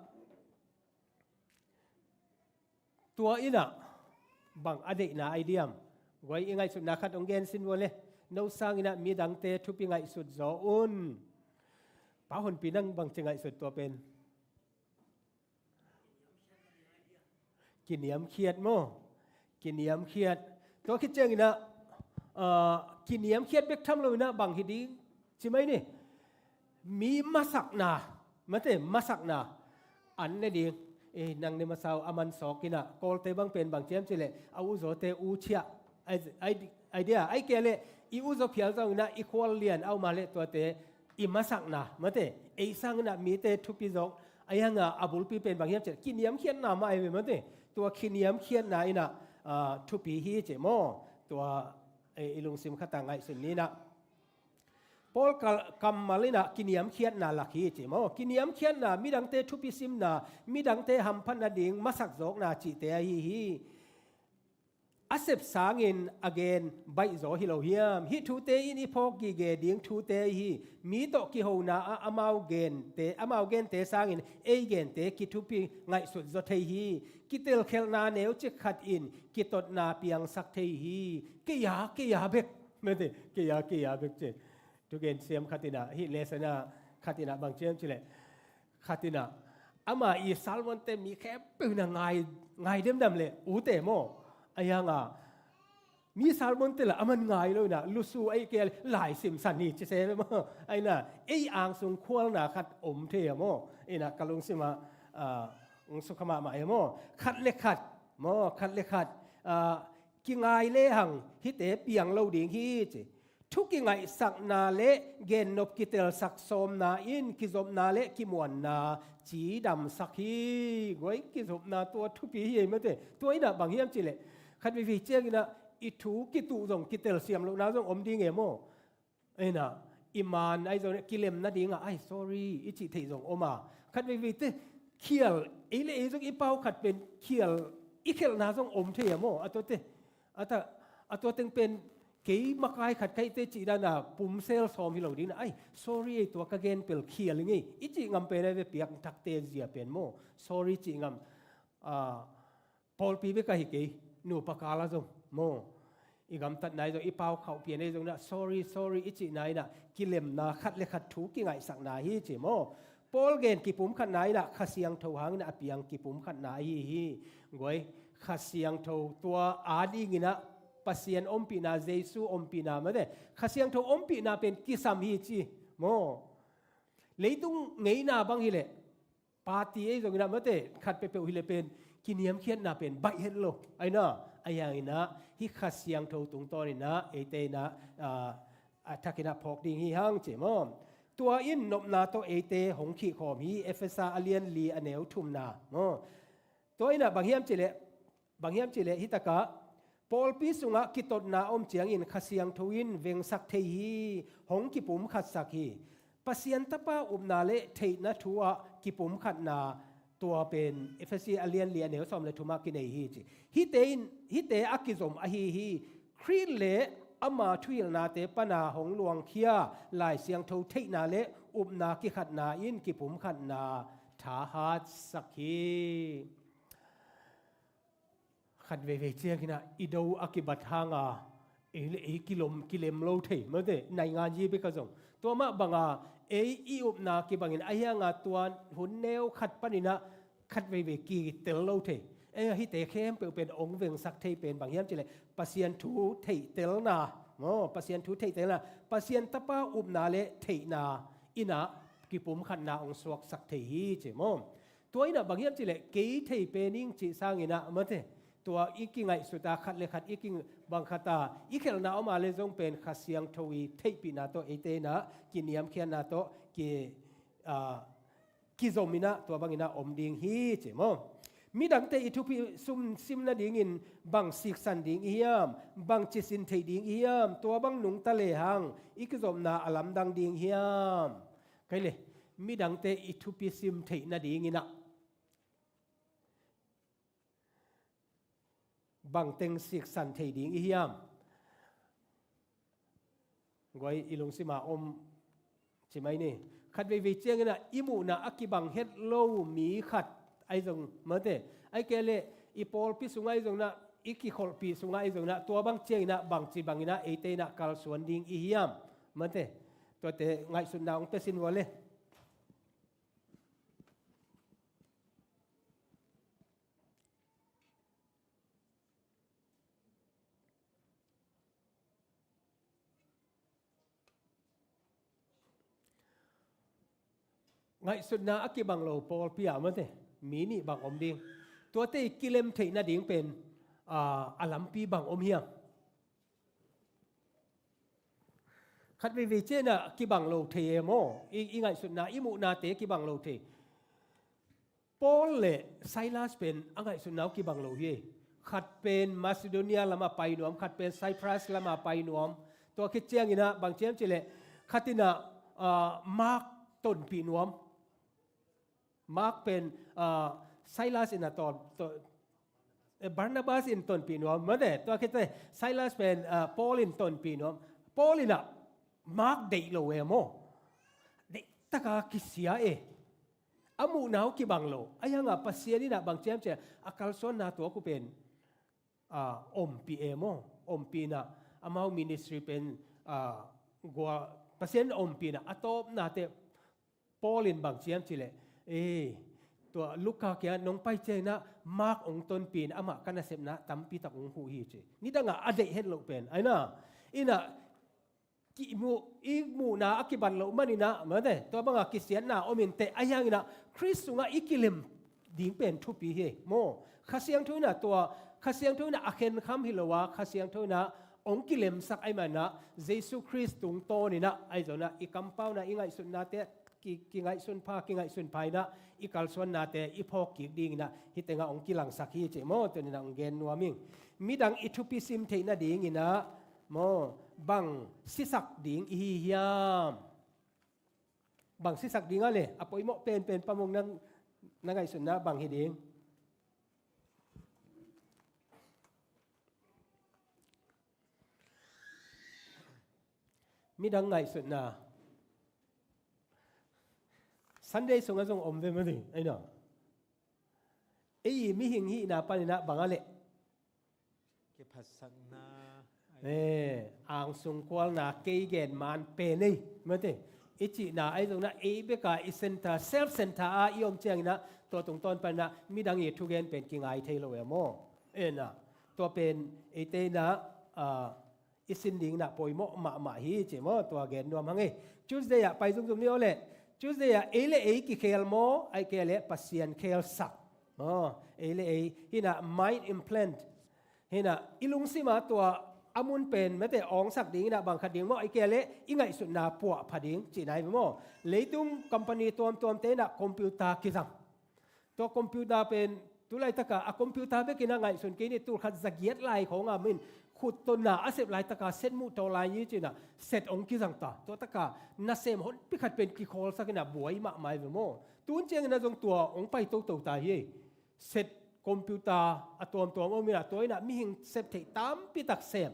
tua in ah bang a deihna ai diam? Guai, i ngaihsutna khat hong gen sin vua le. No sangin ah midangte thupi ngaihsut zaw un. Pa Honpi, nang bang ci ngaihsut tua pen? Kiniamkhiat maw? Kiniamkhiat. Tua khit ciang in ah, ah, kiniamkhiat bek tham lo in ah bang hi ding ci mai ni. Mi masakna, mate, masakna an ne ding. Eh, nang ne masa uh a man sawk in ah, Kawlte bang pen bang ci hiam cih leh a u zawte u ciah. Ai, ai, ai dia, ai kei leh i u zaw phial zong in ah i khual lian a om a leh tuate i masakna, mate, ei sangin ah mite thupi zaw, a hiang a, a bulpi pen bang hiam cih leh kiniamkhiatna mah ai ve, mate. Tua kiniamkhiatna in ah, ah, thupi hi ci maw? Tua, eh, i lungsim khat a ngaihsun ni in ah. Paul kal-, kammal in ah kiniamkhiatna lak hi ci maw? Kiniamkhiatna, midangte thupi simna, midangte hamphat nading masak zawkna cihte ahi hi. a sep sangin a gen baihzaw hi lo hiam? Hih thute in i phawk gige ding thute hi. Mi tawh kihona ah amau gente, amau gente sangin ei gente kithupi ngaihsut zaw thei hi. Kitelkhialhna neucik khat in kitotna piangsak thei hi. Kei a, kei a bek. Mete, kei a, kei a bek ci. Thugen siam khat in ah, hih lesson ah khat in ah bang ci hiam cih leh, khat in ah, ama i sermon-te mi khempeuh in ah ngai, ngai demdam leh ute maw. Ahi hang a, mi sermon-te lah aman ngai lo in ah, lusu ahih kei leh laisim san hi ci se maw. Ahi in ah, ei angsung khualna khat om thei a maw. Ahi in ah, ka lungsim ah, ah, hong sukha mahmah hi maw. Khat le khat maw, khat le khat, ah, kingai lehang hihte piang lo ding hi ci. Thu kingaihsakna le gennop kitelsak sawmna in kizopna le kimuanna cidamsak hi. Guai, kizopna tua thupi hi ei mate. Tua in ah bang hiam cih leh, khat veivei ciangin ah i thu kituh zong, kitelsiam lohna zong om ding e maw. Ahi in ah, i man ahi zong, kilem nading ah, "Ai, sorry," i cih theih zong om a. Khat veivei te khial, ei le ei zong i pau khat pen khial, i khialhna zong om thei a maw. A tuate, a ta, a tua teng pen kei makai khat ka hite cih dan a pumsel sawm hi lo ding in ah, "Ai, sorry ei, tua ka gen pel khial ing ei," i cih ngam pen ahi ve, piangthakte zia pen maw. Sorry cih ngam, ah, pawlpi bek ahi kei, nupa kal ah zong maw, i gamtatna ahi zong, i pau khauh pian ahi zong in ah, "Sorry, sorry," i cihna in ah, kilemna, khat le khat thu kingaihsakna hi ci maw. Paul gen kipumkhatna in ah Kha Siangtho hangin ah a piang kipumkhatna ahi hi. Guai, Kha Siangtho tua adingin ah Pasian ompihna, Jesu ompihna mate, Kha Siangtho ompihna pen kisam hi ci maw. Leitung ngeina bang hi leh, party ei zong in ah mate, khat peuhpeuh hi leh pen kiniamkhiatna pen baih het lo. Ahi in ah, ahi hangin ah, hih Kha Siangtho tungtawn in ah eite in ah, ah, a thak in ah phawk ding hi hang ci maw. Tua in nopna tawh eite hong khihkhawm hi, Efesa a lian li a neu thumna maw. Tua in ah bang hiam cih leh, bang hiam cih leh, hih tak ah pawlpi sungah kitotna om ciangin Kha Siangtho in vengsak thei hi, hong kipumkhatsak hi. Pasian Tapa upna le theihna thu ah kipumkhatna, tua pen Efesa a lian li a neu sawm le thum ah kinei hi ci. Hihte in, hihte a kizom ahi hi. Khrih le ama thuhilhnate pan a hong luangkhia Lai Siangtho theihna le upna kikhatna in kipumkhatna thahatsak hi. Khat veivei ciangin ah i do a kibat hang a, ei le ei kilom, kilem lo thei mate, naingan yi bek a zong. Tua mah bang a, ei i upna kibangin ahi hang a, tua hun neu khat panin ah khat veivei kitel lo thei. Ei, hihte khempeuh pen hong vengsak thei pen bang hiam cih leh, Pasian thu theihtelna maw, Pasian thu theihtelna, Pasian Tapa upna le theihna in ah kipumkhatna hong suaksak thei hi ci maw. Tua in ah bang hiam cih leh, kei thei pen ing cih sangin ah mate, tua i kingaihsut a, khat le khat i kibang khat a, i khialhna om a le zong pen Kha Siangtho i theihpihna tawh eite in ah kiniamkhiatna tawh ki, ah, kizom in ah tua bangin ah om ding hi ci maw. Midangte i thupi sum sim nadingin bang siksan ding i hiam, bang cisin theih ding i hiam, tua bang nungta lehang i kizopna a lamdang ding hiam. Kei le, midangte i thupi sim theih nadingin ah bangteng siksan thei ding i hiam? Guai, i lungsim a om ci mai ni. Khat veivei ciangin ah i muhna a kibang het lo mi khat ahi zong mate, ahih kei leh i pawlpi sungah ahi zong in ah, i kikholhpih sungah ahi zong in ah, tua bang ciangin ah bangci bangin ah eite in ah kalsuan ding i hiam mate. Tuate ngaihsutna hong pia sin vua le. Ngaihsutna a kibang lo pawlpi ah mate, mi nih bang om ding. Tuate i kilem theih nading pen, aa, a lampi bang om hiam? Khat veivei ciangin ah kibang lo thei e maw. I, i ngaihsutna, i muhnate kibang lo thei. Paul le Silas pen a ngaihsutna uh kibang lo hi. Khat pen Macedonia lamah pai nuam, khat pen Cyprus lamah pai nuam. Tua khit ciangin ah bang ci hiam cih leh, khat in ah, aa, Mark tonpih nuam. Mark pen, aa, Silas in ah ton, ton, Barnabas in tonpih nuam mate, tua khit teh Silas pen, ah, Paul in tonpih nuam. Paul in ah Mark deih lo e maw. Deih taka kisia e. A muhna uh kibang lo. Ahi hangah Pasian in ah bang ciam ciah a kalsuanna tuak uh pen, ah, ompih e maw. Ompih in ah amau ministry pen, ah, gua Pasian ompih in ah a tawpna teh Paul in bang ciam cih leh, eh, tua Luka kiangah nong pai ciangin ah Mark hong tonpih in amah ka nasepna tampi tak hong huh hi ci. Nidangah a deih het loh pen. Ahi na, in ah, kimu, i muhna a kibat loh manin ah, mate, tua bangah kisiatna om inteh, ahi hangin ah Khrist sungah i kilem ding pen thupi hi, maw. Kha Siangtho in ah tua, Kha Siangtho in ah a khenkham hi lo a, Kha Siangtho in ah hong kilemsak ahih manin ah, Jesu Khrist tungtawnin ah, ahi zongin ah, i kampauna, i ngaihsutnate, ki, kingaihsun pha, kingaihsun pha in ah, i kalsuannate, i phawk kik dingin ah, hih tengah hong kilangsak hi cih maw, tuni in ah hong gen nuam ing. Midang i thupi sim theih nadingin ah, maw, bang sisak ding i hi hiam? Bang sisak ding a le, a poimawh penpen Pa Mung nang, na ngaihsutna bang hi ding? Midang ngaihsutna. Sunday sungah zong om ve mah ni, ahi na. Ei mihing hihna panin ah bang a leh. Kiphatsakna. Eh, angsung kualna kei gen man pen ei, mate. I cihna ahi zongin ah ei bek a i center, self center a i om ciangin ah tua tungtawn panin ah midang i thugen pen kingai thei lo e maw. Eh na, tua pen eite in ah, ah, i sin dingin ah poimawh mahmah hi ci maw, tua gen nuam hang e. Tuesday ah pai zungzung ni aw leh. Tuesday ah ei le ei kikhel maw, ahih kei leh Pasian khelsak. Maw, ei le ei, hi in ah mind implant. Hi in ah i lungsim ah tua a mun pen mate awngsak dingin ah bang khat ding maw, ahih kei leh i ngaihsutna puahpha ding cihna hi maw. Leitung company tuamtuamte in ah computer kizang. Tua computer pen, tu laitakah a computer bekin ah ngaihsun kei ni, tul khat za giat lai khawng a min khut tawh na a sep laitaka set muh tawh lai hi ci in ah set hong kizang ta. Tua takah nasem honpi khat pen kikhawlsak in ah buai mahmah hi ve maw. Tun ciangin ah zong tua hong pai toto ta hi. Set computer a tuamtuam om in ah tua in ah mihing sep theih tampi tak sem.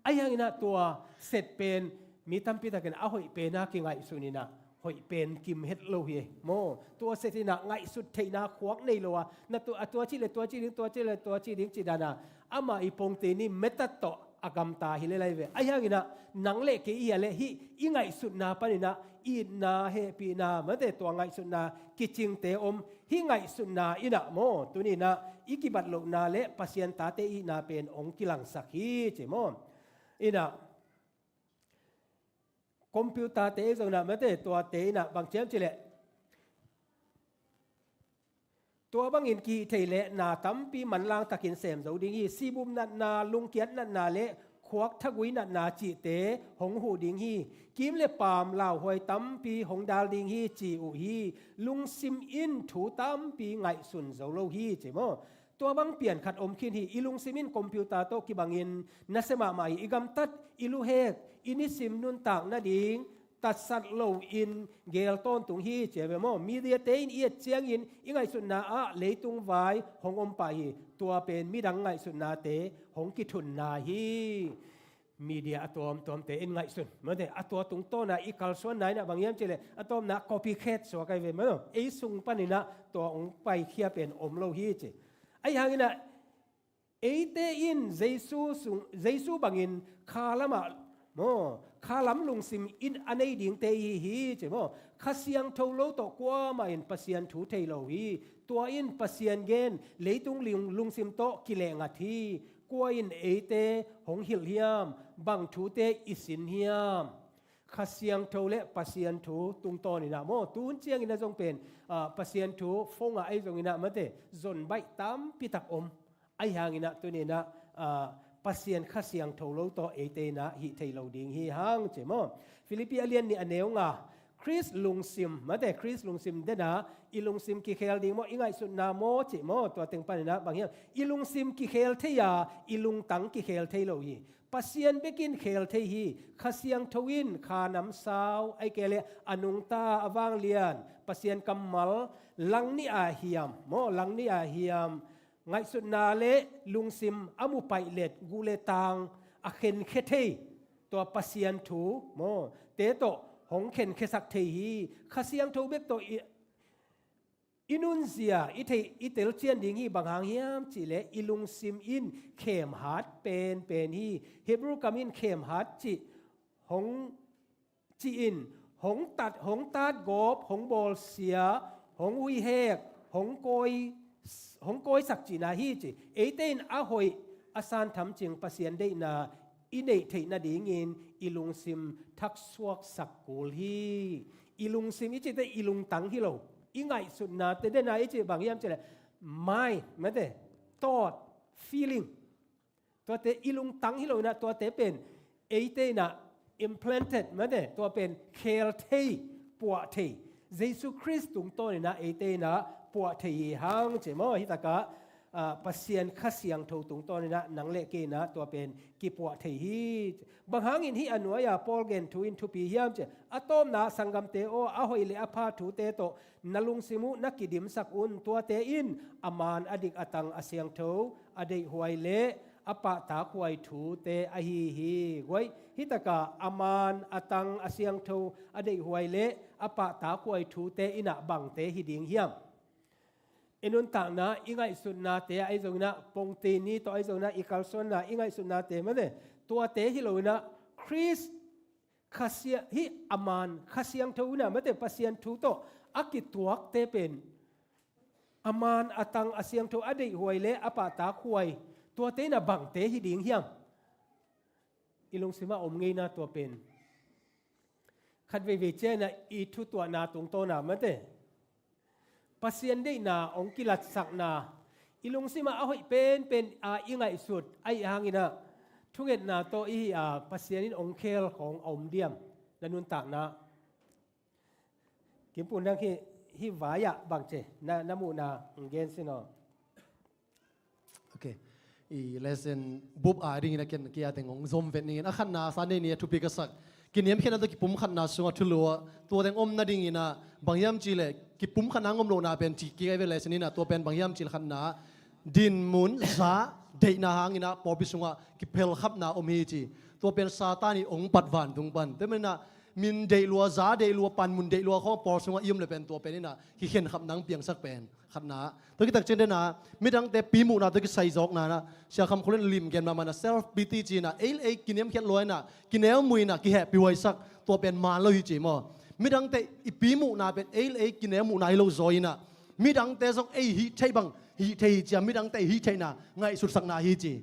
Ahi hangin ah tua set pen mi tampi takin a hoih pen a kingaihsun in ah hoih pen kim het lo hi e maw. Tua set in ah ngaihsut theihna khuak nei lo a, na tua, a tua cih le tua cih ding, tua cih le tua cih ding cih dan a, amah i pongte ni method tawh a gamta hi lel lai ve. Ahi hangin ah nang le kei i hia leh hih i ngaihsutna panin ah itna, hehpihna, mate, tua ngaihsutna kicingte om. Hih ngaihsutna in ah maw, tuni in ah i kibat lohna le Pasian tate i hihna pen hong kilangsak hi ci maw. In ah computer-te zong in ah mate, tuate in ah bang ciam cih leh tua bangin kihih thei leh na tampi manlang takin sem zo ding hi. Sihbum natna, lungkiat natna le khuak thagui natna cihte hong huh ding hi. Kim le paam lauhuai tampi hong dal ding hi ci uh hi. Lungsim in thu tampi ngaihsun zo lo hi ci maw. Tua bang pian khat om khin hi. I lungsim in computer tawh kibangin nasia mahmah hi. I gamtat, i luhek, i nisim nuntak nading tatsat loin geel tawntung hi ci a ve maw. Media-te in i et ciangin i ngaihsutna ah leitung vai hong om pah hi. Tua pen midang ngaihsutnate hong kithunna hi. Media a tuamtuamte in ngaihsun mate, a tua tungtawna i kalsuanna in ah bang hiam cih leh a tawpna copycat suak ahi ve maw. Ei sung panin ah tua hong paikhia pen om lo hi ci. Ahi hangin ah eite in Jesu sung, Jesu bangin kha lamah maw, kha lam lungsim in a nei dingte i hi hi ci maw. Kha Siangtho lo tawh kuamah in Pasian thu thei lo hi. Tua in Pasian gen leitung lung, lungsim tawh kilehngat hi. Kua in eite hong hilh hiam, bang thute i sin hiam. Kha Siangtho le Pasian thu tungtawn in ah maw, tun ciangin ah zong pen, ah, Pasian thu phone ah ahi zongin ah mate, zon baih tampi tak om. Ahi hangin ah tuni in ah, ah, Pasian Kha Siangtho lo tawh eite in ah hih thei lo ding hi hang ci maw. Philippi a lian nih a neu nga, Khrist lungsim mate, Khrist lungsim den a, i lungsim kikhel ding maw, i ngaihsutna maw ci maw, tua teng panin ah bang hiam, i lungsim kikhel thei a, i lungtang kikhel thei lo hi. Pasian bekin khel thei hi. Kha Siangtho in kha namsau, ahi kei leh a nungta, a vanglian, Pasian kammal langnih a hiam maw, langnih a hiam, ngaihsutna le lungsim a mu paih let, guh le tang a khenkhia thei, tua Pasian thu maw, te tawh hong khenkhiasak thei hi. Kha Siangtho bek tawh i, i nunzia, i thei, i telcian ding hi. Bang hang hiam cihleh i lungsim in khem hat penpen hi. Hebrew kam in khem hat cih hong ci-in, hong tat, hong tatgawp, hong bawlsia, hong huihek, hong kawi, hong kawisak cihna hi ci. Eite in a hoih, a san tham cing Pasian deihna i neih theih nadingin i lungsim thaksuaksak kul hi. I lungsim i cihte i lungtang hi lo. I ngaihsutnate, dena i cih bang hiam cihleh mind, mate, thought, feeling, tuate i lungtang hi lo inah, tuate pen eite inah implanted, mate, tua pen khel thei, puah thei, Jesu Khrist tungtawn inah eite inah puah thei hi hang ci maw. Hitakah, ah, Pasian Kha Siangtho tungtawn inah nang le kei inah tua pen kipuah thei hi. Bang hangin hih a nuai-a Paul gen thu in thupi hiam ci? A tawpna, sanggamte aw, a hoih le a pha thute tawh na lungsim uh na kidimsak un. Tuate in a man, a dik, a tang, a siangtho, a deihhuai le a pahtakhuai thute ahi hi. Guai, hitakah a man, a tang, a siangtho, a deihhuai le a pahtakhuai thute inah bangte hi ding hiam? I nuntakna, i ngaihsutnate ahi zong inah, pongtini tawh ahi zong inah, i kalsuanna, i ngaihsutnate, mate, tuate hi lo inah, Khrist Kha Sia-, hih a man Kha Siangtho inah, mate, Pasian thu tawh a kituakte pen a man, a tang, a siangtho, a deihhuai le a pahtakhuai, tuate inah bangte hi ding hiam? I lungsimah om ngeina tua pen. Khat veivei ciangin ah i thutuahna tungtawn ah, mate, Pasian deihna hong kilatsakna, i lungsimah a hoih penpen a i ngaihsut ahih hangin ah, thungetna tawh i hih a Pasian in hong khel khawng a om diam? Na nuntakna Kim Pun Dang, hih, hih vai-ah bangci na, na muhna hong gen sin aw. Ok. I lesson bup a dingin a ken kia teng hong zom vet ningin, a khatna, Sunday ni a thupi ka sak, kiniamkhiatna tawh kipumkhatna sungah thulu ah, tua teng om nadingin ah, bang hiam cihleh kipumkhatna hong om lohna pen ci kik ahi ve lesson in ah, tua pen bang hiam cihleh khatna, dinmun, za, deihna hangin ah pawlpi sungah kiphelkhapna om hi ci. Tua pen Satan in hong pat vantung pan. Tua manin ah min deih lua, za deih lua, panmun deih lua khawng pawl sungah i om leh pen tua pen in ah kikhenkhapna hong piangsak pen khatna. Tua kitak ciangin ah midangte pimuhna tawh kisai zawkna in ah, Sia Kham Khual in lim gen mahmah in ah, self pity ci in ah, ei le ei kiniamkhiat lua in ah, kineumui in ah, kihehpihhuaisak, tua pen man lo hi ci maw. Midangte i pimuhna pen ei le ei kineumuhna hi lo zaw in ah, midangte zong ei hih theih bang hih thei hi ci a, midangte i hih theihna ngaihsutsakna hi ci.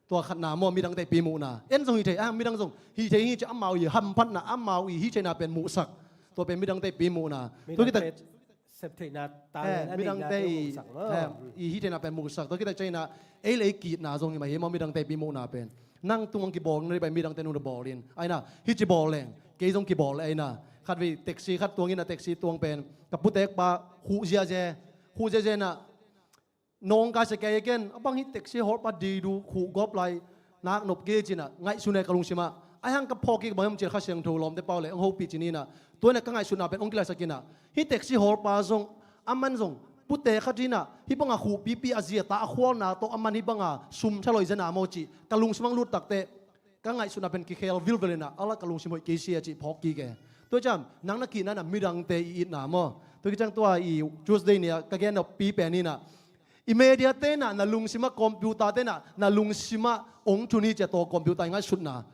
Tua khatna maw, midangte i pimuhna. En zong hih thei, ah, midang zong hih thei hi ci a, amau i hamphatna, amau i hih theihna pen muhsak. Tua pen midangte i pimuhna. Tua kitak sep theihna, eh, talent a midangte neihna i, muhsak maw, eh, i hih theihna pen muhsak. Tua kitak ciangin ah ei le ei ki-itna zong hi mah hi maw, midangte i pimuhna pen. Nang tung hong kibawl na dih pai, midangte nung na bawl in. Ai na, hih ci bawl leng kei zong kibawl leh ai na. Khatvei taxi khat tuang in ah, taxi tuang pen ka putekpa khuh ziahziah, khuh ziahziah in ah, nawngkai sia kei ken, a bang hih taxi hawlpa didu khuh gawp lai, nak nop kei ci in ah ngaihsun e ka lungsimah. Ahih hang ka phawk kik bang hiam cihleh Kha Siangtho lawmte pau le hong hopih ci ni in ah, tua in ah ka ngaihsutna pen hong kilaisak in ah, hih taxi hawlpa zong, aman zong pute khat in ah hih banga khuh pipi a zia ta a khualna tawh aman hih banga sum thaloi zia na maw ci ka lungsim hong lut takteh, ka ngaihsutna pen kikhel vilvel in ah, a la ka lungsim hoih kei sia cih phawk kik e. Tua ciang nang na ki-itna in ah midangte i itna maw. Tua kiciang tua i Tuesday ni a ka gen nop pi pen in ah, i mediate in ah na lungsimah, computer-te in ah na lungsimah hong thun hi ci a, tua computer i ngaihsutna.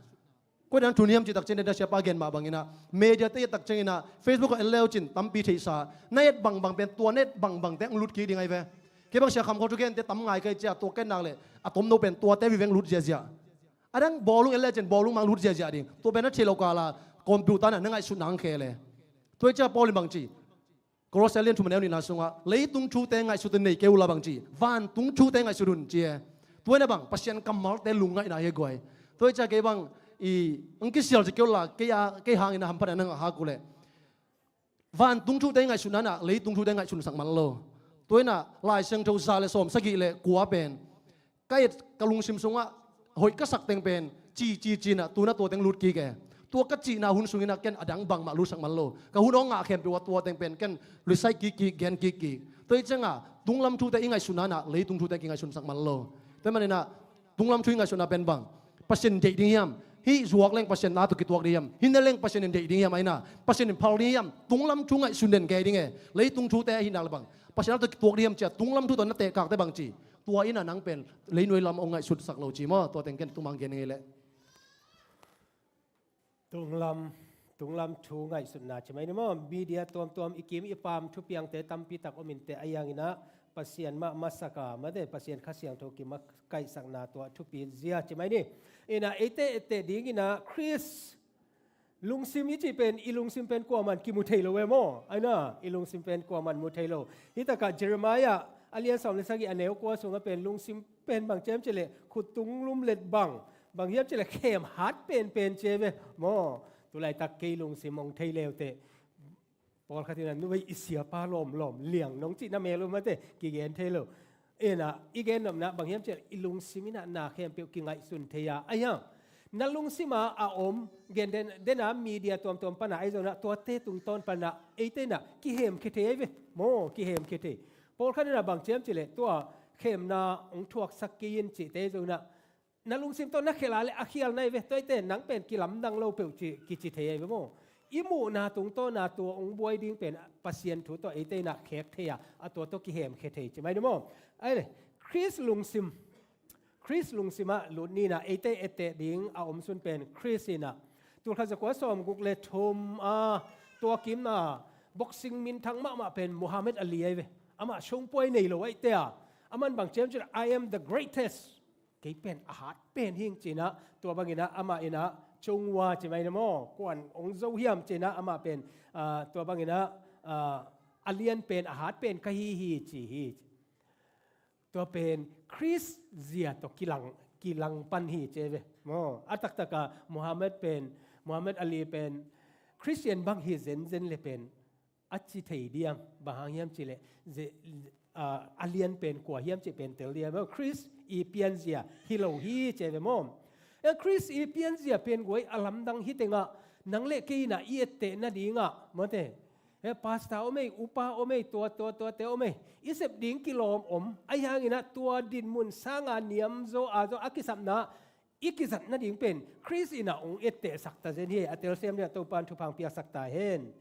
Koi dan thun hiam cih tak ciangin, siapa gen mah bangin ah, mediate i et tak ciangin ah, Facebook ah en le uh cin tampi theihsa. Na et bangbang pen tua na et bangbangte hong lut kik ding ahi ve. Kei bang Sia Kham Khual thugente tam ngai ka hih ciang, tua ka et nak leh a tomno pen tuate vive hong lut ziahziah. A dang bawlung en le cin bawlung mah hong lut ziahziah ding. Tua pen na theih loh kal a computer in ah na ngaihsutna hong khel e. Tua hi ciang Paul in bang ci? Kolose lian thum a neu nihna sungah, leitung thute ngaihsut in nei kei uh la, bang ci? Vantung thute ngaihsut un ci e. Tua in ah bang, Pasian kammalte lungngaihna hi guai. Tua hi ciang kei bang i hong kisial ci kei uh la, kei a, kei hangin a hamphatna na ngah khak uh leh, vantung thute ngaihsutna in ah leitung thute ngaihsutsak man lo. Tua in ah Lai Siangtho za le sawm sagih le kua pen ka et, ka lungsim sungah hoih ka sak teng pen ci ci ci in ah tu in ah tua teng lut kik e. Tua ka cihna hun sungin ah ken a dang bangmah lutsak man lo. Ka hun hong ngah khempeuh ah tua teng pen ken recite kikkik, gen kikkik. Tua hi ciangah tunglam thute i ngaihsutna in ah leitung thute kingaihsunsak man lo. Tua hi manin ah tunglam thu i ngaihsutna pen bang? Pasian in deih ding hiam? Hih zuak leng Pasian na tawh kituak ding hiam? Hih ne leng Pasian in deih ding hiam? Ahi na Pasian in phal ding hiam? Tunglam thu ngaihsun den kei ding e. Leitung thute ahi nak le bang? Pasian na tawh kituak ding hiam ci-a tunglam thu tawh na tehkakte bang ci? Tua in ah nang pen leinuai lam hong ngaihsutsak lo ci maw? Tua teng ken tumang gen ing ei leh. Tunglam, tunglam thu ngaihsutna ci mai ni maw? Media tuamtuam, i kim i pam thupiangte tampi tak om inteh, ahi hangin ah Pasian mah masak a, mate, Pasian Kha Siangtho kimakaihsakna tua thupi zia ci mai ni. In ah eite etteh dingin ah Khrist lungsim i cih pen, i lungsim pen kuaman kimu thei lo e maw? Ahi na, i lungsim pen kuaman mu thei lo. Hih takah Jeremiah a lian sawm le sagih a neu kua sungah pen lungsim pen bang ci hiam cih leh khut tung lumlet bang, bang hiam cih leh khem hat penpen ci e ve maw? Tulaitak kei lungsim hong thei leuteh pawlkhat in ah, "Nuvei i siapa lawmlawm liang nong cih na mel uh mate, kigen thei lo." In ah i gen nopna bang hiam cih leh i lungsim in ah na khempeuh kingaihsun thei a, ahi hang na lungsim ah a om, gen den, den ah media tuamtuam pan ah ahi zongin ah tuate tungtawn pan ah eite in ah kihemkhia thei ahi ve maw? Kihemkhia thei. Pawlkhat in ah bang ci hiam cih leh tua khemna hong thuaksak kei in cihte zongin ah na lungsim tawh na khial a leh a khial na hi ve. Tua hi teh nang pen kilamdang lo peuh ci, kici thei ahi ve maw? I muhna tungtawn a tua hong buai ding pen Pasian thu tawh eite in ah khek thei a, a tua tawh kihemkhia thei ci mai ni maw? Ahi leh Khrist lungsim, Khrist lungsim ah lut ni in ah eite etteh ding a om sun pen Khrist in ah tulkhat zakua sawmguk le thum a tua kim a boxing minthang mahmah pen Muhammad Ali ahi ve. Amah sungpuai nei lo ahih teh a, aman bang ci hiam cih leh, "I am the greatest." Kei pen a hat pen hing ci-in ah, tua bangin ah amah in ah, "Chung Wa" ci mai ni maw? "Kuan hong zo hiam?" ci-in ah amah pen, ah, tua bangin ah, ah, "A lian pen, a hat pen ka hi hi," ci hi. Tua pen Khrist zia tawh kilang, kilang pan hi ci ve maw? A taktak a Muhammad pen, Muhammad Ali pen Khristian bang hi zenzen le pen a ci thei diam? Bang hang hiam cih leh, ze-, a, a lian pen kua hiam cih pen tel diam? Khrist i pianzia hi lo hi ci ve maw? E, Khrist i pianzia pen guai a lamdang hi tengah nang le kei in ah i etteh nadingah, mate, e, pastor om ei, upa om ei, tua, tua, tuate om ei, i sep ding kilawm om, ahi hangin ah tua dinmun sanga niamzaw a zaw a kisapna i kizat nading pen Khrist in ah hong ettehsak ta zen hi. A telsiam dingah Topa'n thupha hong piaksak ta hen.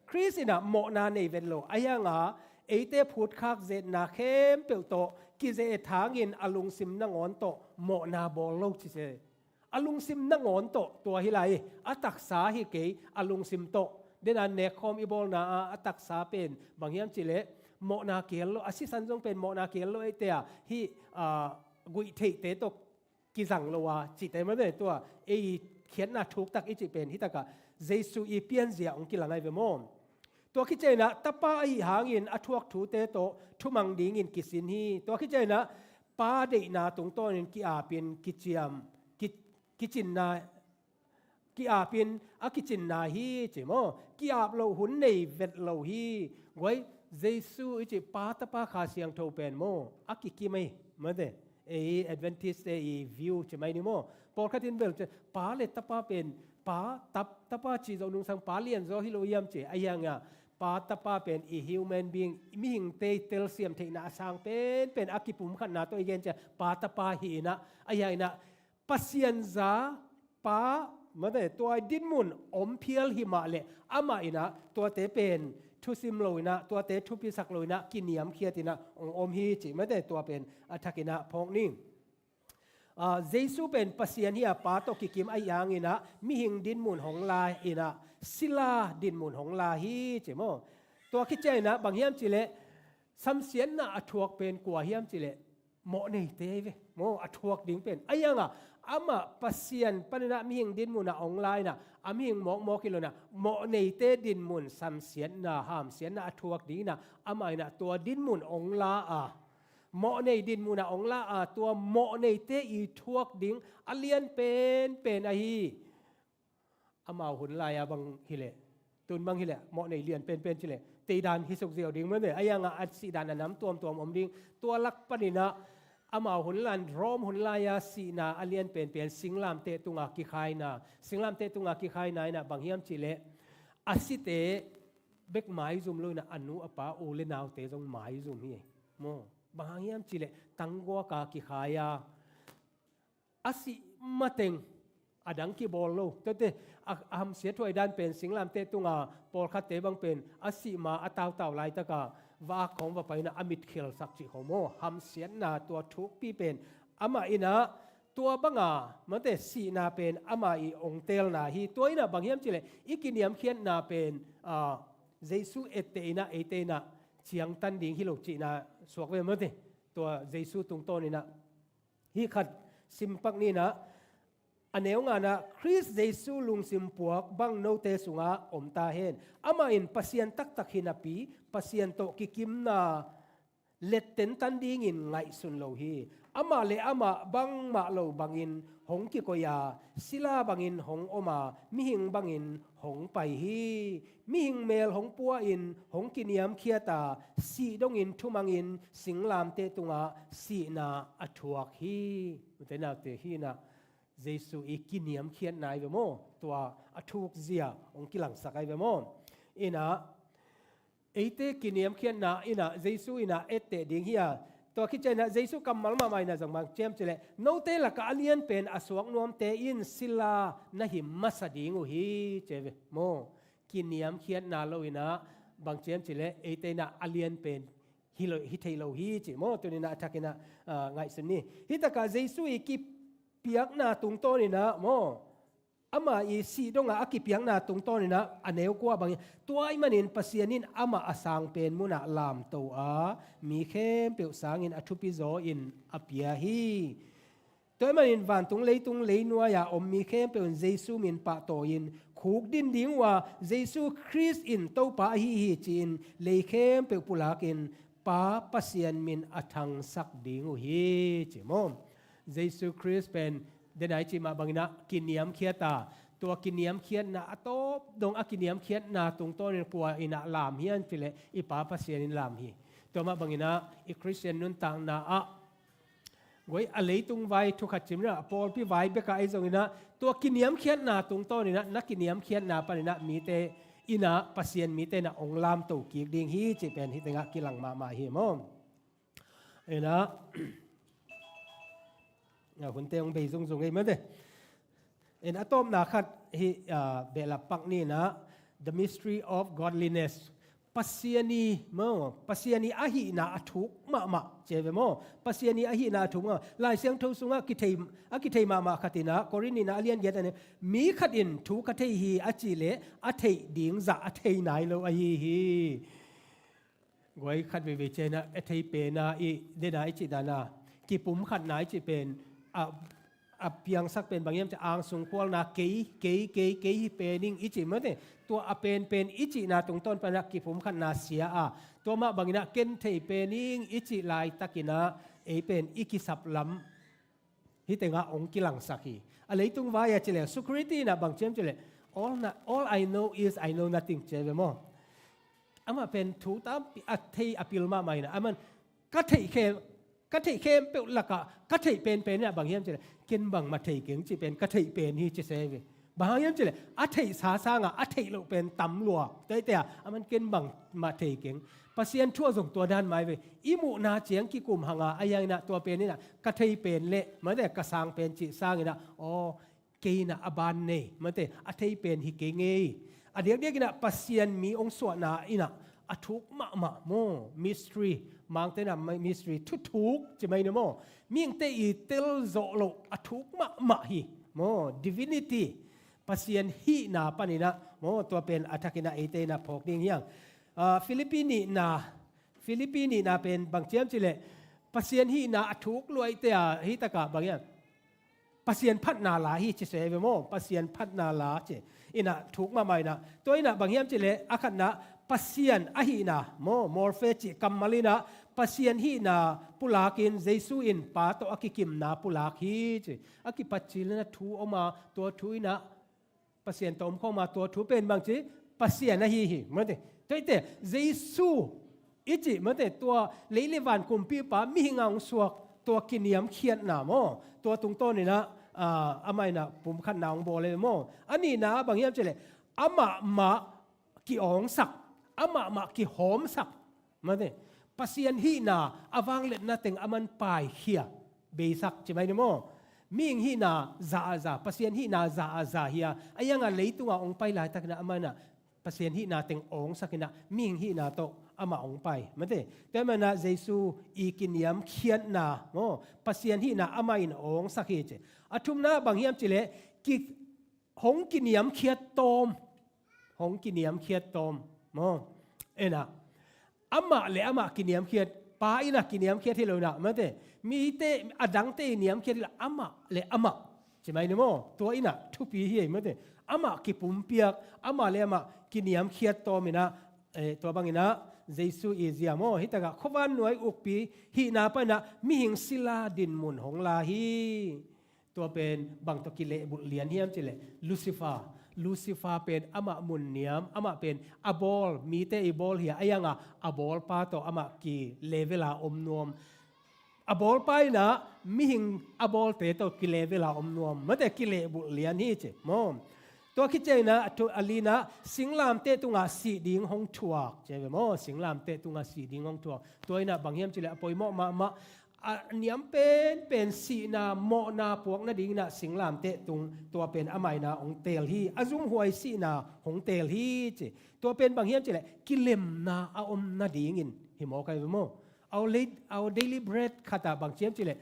Khrist in ah mawhna nei vet lo, ahi hanga eite phutkhak zetna khempeuh tawh kize-et hangin a lungsim nangawn tawh mawhna bawl lo ci se. A lungsim nangawn tawh tua hi lai, a taksa hi kei, a lungsim tawh. Dena nekkhawm i bawlna a, a taksa pen bang hiam cih leh mawhna kihel lo, a sisan zong pen mawhna kihel lo ahih teh a, hih, a, guihtheihte tawh kizang lo a, cihte mah ve. Tua ei khiatna thuktak i cih pen hi takah Jesu i pianzia hong kilang ahi ve maw? Tua khit ciangin ah Tapa ahih hangin a thuak thute tawh thumang dingin kisin hi. Tua khit ciangin ah Pa deihna tungtawnin ki-apin kiciam, ki, kicinna, ki-apin a kicinna hi ci maw? Ki-ap loh hun nei vet lo hi. Guai, Jesu i cih Pa, Tapa, Kha Siangtho pen maw, a kikim ahi, mate. Ei Adventist te i view ci mai ni maw? Pawlkhat in bel ci, Pa le Tapa pen, Pa, Tap, Tapa ci zo nungsang Pa lianzaw hi lo hiam ci. Ahi hanga Pa, Tapa pen i human being, mihingte i telsiam theihna a sang penpen a kipumkhatna tawh i gen ci a, Pa, Tapa hi in ah, ahi hangin ah Pasian za Pa, mate, tua dinmun om phial hi mah leh amah in ah tuate pen thusim lo in ah, tuate thupisak lo in ah, kiniamkhiat in ah hong om hi ci, mate, tua pen a thakin ah phawk ni. Ah, Jesu pen Pasian hi a, Pa tawh kikim ahih hangin ah mihing dinmun hong la in ah, sila dinmun hong la hi ci maw? Tua khit ciangin ah bang hiam cih leh samsiatna a thuak pen kua hiam cih leh mawhneite ahi ve maw, a thuak ding pen. Ahi hanga amah Pasian panin ah mihing dinmun ah hong la in ah, a mihing mawkmawk hi lo in ah, mawhneite dinmun, samsiatna, hamsiatna a thuak ding in ah, amah in ah tua dinmun hong la a, mawhnei dinmun ah hong la a, tua mawhneite i thuak ding a lian penpen ahi. Amau hun lai-a bang hileh, tun bang hileh mawhnei lian penpen cileh teidan hi suk ziau ding mah ve. Ahi hanga a sihdan a nam tuamtuam om ding. Tua lak panin ah amau hun lai-in, Rome hun lai-a sihna a lian penpen singlamteh tunga kikhaina, singlamteh tunga kikhaina in ah bang hiam cih leh a site bek maizum lo in ah a nu a pa u le naute zong maizum hi. Maw, bang hang hiam cih leh tangguaka kikhai a, a sih mateng a dang kibawl lo. Tuate a, a hamsiat huai dan pen singlamteh tunga pawlkhatte bang pen a sih ma a tautau laitaka va ak khawng va pai in ah a mit khelsak cih khawng maw, hamsiatna tua thukpi pen amah in ah tua banga, mate, sihna pen amah i ong teelna hi. Tua in ah bang hiam cih leh i kiniamkhiatna pen, ah, Jesu etteh in ah eite in ah ciangtan ding hi lo cihna suak ve, mate. Tua Jesu tungtawn in ah hih khat simpak ni in ah, a neu ngana, Khrist Jesu lungsim puak bang note sungah om ta hen. Amah in Pasian taktak hi napi, Pasian tawh kikimna let tentan dingin ngaihsun lo hi. Amah le amah bangmah lo bangin hong kikoih a, sila bangin hong om a, mihing bangin hong pai hi. Mihing mel hong pua-in hong kiniamkhiat a, sih dongin thumangin singlamteh tungah sihna a thuak hi. Ute naute, hih in ah Jesu i kiniamkhiatna ahi ve maw? Tua a thukzia hong kilangsak ahi ve maw? In ah eite kiniamkhiatna in ah Jesu in ah etteh ding hi a, tua khit ciangin ah Jesu kammal mahmah in ah zong bang ci hiam cih leh, note lakah a lian pen a suak nuamte in sila na hi masa ding uh hi, ci ve maw. Kiniamkhiatna lo in ah bang ci hiam cih leh eite in ah a lian pen hi lo, hi thei lo hi ci maw. Tuni in ah a thak in ah, ah, ngaihsun ni. Hih takah Jesu i kipiakna tungtawn in ah maw, amah i sih dongah a kipiakna tungtawn in ah a neu kua bangin, tua ahih manin Pasian in amah a sang pen munah lamto a, mi khempeuh sangin a thupi zaw in a pia hi. Tua ahih manin vantung leitung leinuai-a om mi khempeuh in Jesu min pahtawi-in khukdin ding uh a, Jesu Khrist in Topa ahi hi ci-in lei khempeuh pulakin Pa Pasian min a thangsak ding uh hi, ci maw. Jesu Khrist pen, den a i cih mah bangin ah kiniamkhiat a, tua kiniamkhiatna a tawp dong a kiniamkhiatna tungtawnin kua in ah lam hiam cih leh i Pa Pasian in lam hi. Tua mah bangin ah i Khristian nuntakna ah guai a leitung vai thu khat cim in ah, pawlpi vai bekah ahi zongin ah, tua kiniamkhiatna tungtawnin ah, na kiniamkhiatna panin ah mite in ah, Pasian mite in ah hong lamto kik ding hi cih pen hih tengah kilang mahmah hi maw. In ah, a hunte hong bei zungzung ei mate. In a tawpna khat hih, ah, behlap pak ni in ah, The Mystery of Godliness. Pasian i maw, Pasian i ahihna a thuk mahmah, ci ve maw. Pasian i ahihna a thuk mahmah. Lai Siangtho sungah kithei, a kithei mahmah khat in ah, Korin in ah a lian giat ah, mi khat in thu ka thei hi a cih leh a theih ding zah a thei nai lo ahi hi. Guai khat veivei ciang in ah, a thei pen a i, den a i cih dan a, kipumkhatna i cih pen, a, a piangsak pen bang hiam cih leh angsung khualna kei, kei, kei, kei hi pen ing i cih mate. Tua a penpen i cihna tungtawn pan ah kipumkhatna sia a, tua mah bangin ah ken thei pen ing i cih laitakin ah ei pen i kisap lam hih tengah hong kilangsak hi. A leitung vai a cih leh, Socrates in ah bang ci hiam cih leh, all, na, all I know is I know nothing, ci ve maw. Amah pen thu tampi a thei a pil mahmah in ah, aman ka theih khem, ka theih khempeuh lakah ka theih penpen in ah bang hiam cih leh, ken bangmah thei keng cih pen ka theih pen hi ci se ve. Bang hang hiam cih leh, a theihsa sangah a theih loh pen tam lua. Tuaite ah, aman ken bangmah thei keng. Pasian thu ah zong tua dan mai ve. I muhna ciang kikum hang a, ahi hangin ah tua pen in ah ka thei pen leh, mate, ka sang pen cih sangin ah, aw, kei in ah a ban nei, mate, a thei pen hi kei ngei. A diakdiakin ah Pasian mi hong suahna in ah a thuk mahmah maw, mystery. Mangte in ah mystery, thuthuk ci mai na maw. Mihingte i tel zawh loh a thuk mahmah hi maw, divinity. Pasian hihna panin ah maw, tua pen a thakin ah eite in ah phawk ding hi hang. Ah, Philippi nihna, Philippi nihna pen bang ci hiam cih leh, Pasian hihna a thuk luaite a, hih takah bang hiam, Pasian phatna la hi ci se ve maw, Pasian phatna la ci. In ah thuk mahmah in ah, tua in ah bang hiam cih leh, a khatna, Pasian ahihna maw, morphe cih kammal in ah, Pasian hihna pulakin Jesu in Pa tawh a kikimna pulak hi ci. A kipatcilna thu om a, tua thu in ah Pasian tawh om khawm a, tua thu pen bang ci, Pasian ahi hi, mate. Tuaite, Jesu i cih, mate, tua lei le van kumpipa, mihing a hong suak, tua kiniamkhiatna maw, tua tungtawninah, ah, amah inah pumkhatna hong bawl e maw. A nihna bang hiam cihleh, amah mah ki-awngsak, amah mah kihawmsak. Mate, Pasian hihna a vangliatna teng aman paikhia, beisak ci mai ni maw. Mihing hihna za a za, Pasian hihna za a za hi a, a ianga leitunga hong pai laitakinah amah inah Pasian hihna teng awngsakinah mihing hihna tawh amah hong pai. Mate, tua manah Jesu i kiniamkhiatna maw, Pasian hihna amah in awngsak hi ci. A thumna bang hiam cihleh, ki, hong kiniamkhiat tawm. Hong kiniamkhiat tawm maw. Enah, amah le amah kiniamkhiat, Pa inah kiniamkhiat hi lo inah, mate, mite, a dangte i niamkhiat hi lo, amah le amah ci mai ni maw. Tua inah thupi hi ei, mate. Amah kipumpiak, amah le amah kiniamkhiat tawm inah, eh, tua banginah Jesu i zia maw, hitakah khuavan nuai ukpi hihna panah mihing sila dinmun hong la hi. Tua pen bang tawh kilehbulh lian hiam cihleh, Lucifer. Lucifer pen amah mun niam, amah pen a bawl, mite i bawl hi a, a ianga a bawlpa tawh amah ki-level a om nuam. A bawlpa inah mihing a bawlte tawh ki-level a om nuam. Mate, kilehbulh lian hi ci maw. Tua khit cianginah a thu-, a linah singlamteh tungah sih ding hong thuak ci ve maw. Singlamteh tungah sih ding hong thuak. Tua inah bang hiam cihleh, a poimawh mahmah, a niam penpen sihna, mawhna puak nadinginah singlamteh tung, tua pen amah inah hong teel hi. A zumhuai sihna hong teel hi ci. Tua pen bang hiam cihleh, kilemna a om nadingin hi mawk ahi ve maw. Our, la-, our daily bread khatah bang ci hiam cihleh,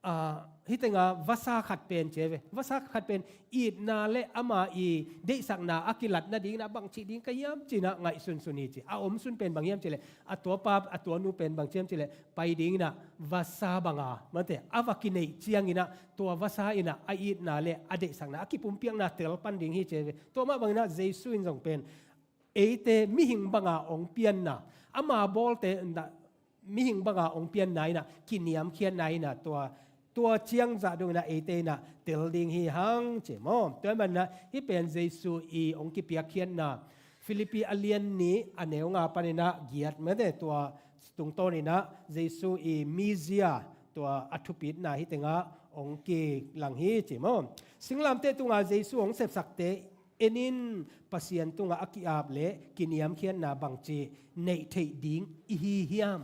ah, hitenga vasa khat pen ci ve. Vasa khat pen itna le ama i deihsakna a kilat nadinginah bang cih ding ka hiam cinah ngaihsunsun hi ci. A omsun pen bang hiam cihleh, a tuapa, a tuanu pen bang ci hiam cihleh, pai dinginah vasa banga, mate, a va kineih cianginah tua vasa inah a itna le a deihsakna, a kipumpiakna telpan ding hi ci ve. Tua mah banginah Jesu in zong pen eite mihing banga hong pianna, ama bawlte inah mihing banga hong pianna inah, kiniamkhiatna inah, tua, tua ciang zah donginah eite inah tel ding hi hang ci maw. Tua manah hih pen Jesu i hong kipiakkhiatna, Philippi a lian nih a neu nga paninah giat, mate, tua tungtawninah Jesu i mizia, tua a thupitna hitengah hong kilang hi ci maw. Singlamteh tunga Jesu hong sepsakte en in, Pasian tungah a ki-ap le kiniamkhiatna bangci neih theih ding i hi hiam?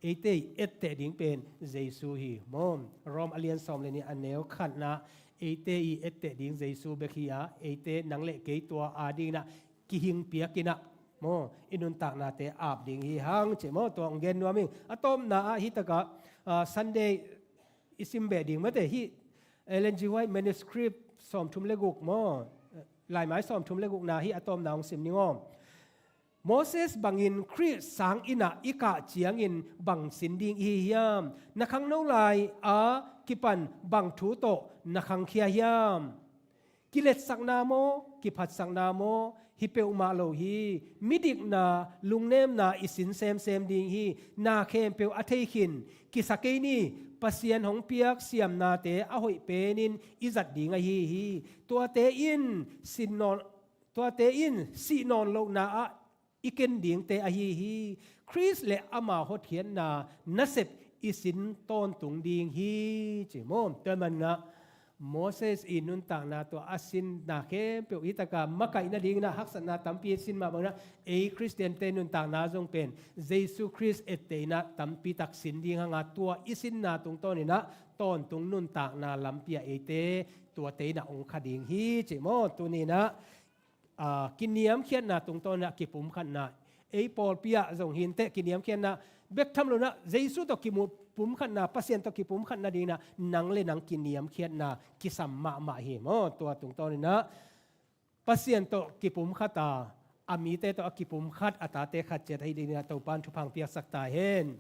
Eite i etteh ding pen Jesu hi maw. Rom a lian sawm le nih a neu khatna, eite i etteh ding Jesu bek hi a, eite nang le kei tua adinginah kihing piakinah maw, i nuntaknate ap ding hi hang ci maw. Tua hong gen nuam ing. A tawpna ah hitakah, ah, Sunday i sim beh ding, mate, hih Ellen G. White manuscript sawmthum le guk maw, laimai sawmthum le gukna hih a tawpna hong sim ning aw. Moses bangin Khrih sanginah i kah ciangin bang sin ding i hi hiam? Na khangno lai a kipan bang thu tawh na khangkhia hiam? Kiletsakna maw, kiphatsakna maw, hi peuhmah lo hi. Midikna, lungnemna i sin semsem ding hi. Na khempeuh a thei khin, kisa kei ni. Pasian hong piak siamnate a hoih penin i zat ding ahi hi. Tuate in sin nawn, tuate in sih nawn lohna ah i ken dingte ahi hi. Khrist le ama hotkhiatna nasep i sin tawntung ding hi ci maw. Tua manah Moses i nuntakna tua a sinna khempeuh hitaka makaih nadinginah haksatna tampi sin mah banginah ei Khristiante nuntakna zong pen Jesu Khrist etteh inah tampi tak sin ding hanga, tua i sinna tungtawninah tawntung nuntakna lampi ah eite tuate inah hong kha ding hi ci maw. Tuninah, ah, kiniamkhiatna tungtawninah kipumkhatna, ei pawlpi ah zong hi inteh kiniamkhiatna bek tham loinah Jesu tawh kimu-, pumkhatna, Pasian tawh kipumkhat nadinginah nang le nang kiniamkhiatna kisam mahmah hi maw. Tua tungtawninah Pasian tawh kipumkhat a, a mite tawh a kipumkhat a tate khat ciat ahi dinginah Topan thupha hong piaksak ta hen.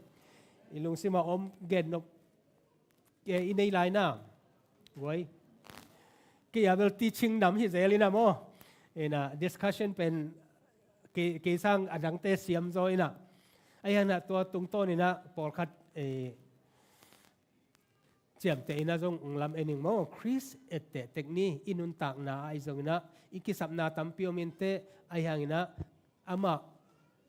I lungsimah om gen nop, eh, i nei lai na. Guai. Kei a bel teaching nam hi zel inah maw. Inah discussion pen kei, kei sang a dangte siam zaw inah. Ahi hanginah tua tungtawninah pawlkhat, eh, ciamteh inah zong ung lam ening maw. Khrist etteh tek ni, i nuntakna ah i zonginah i kisapna tampi om inteh, ahi hanginah amah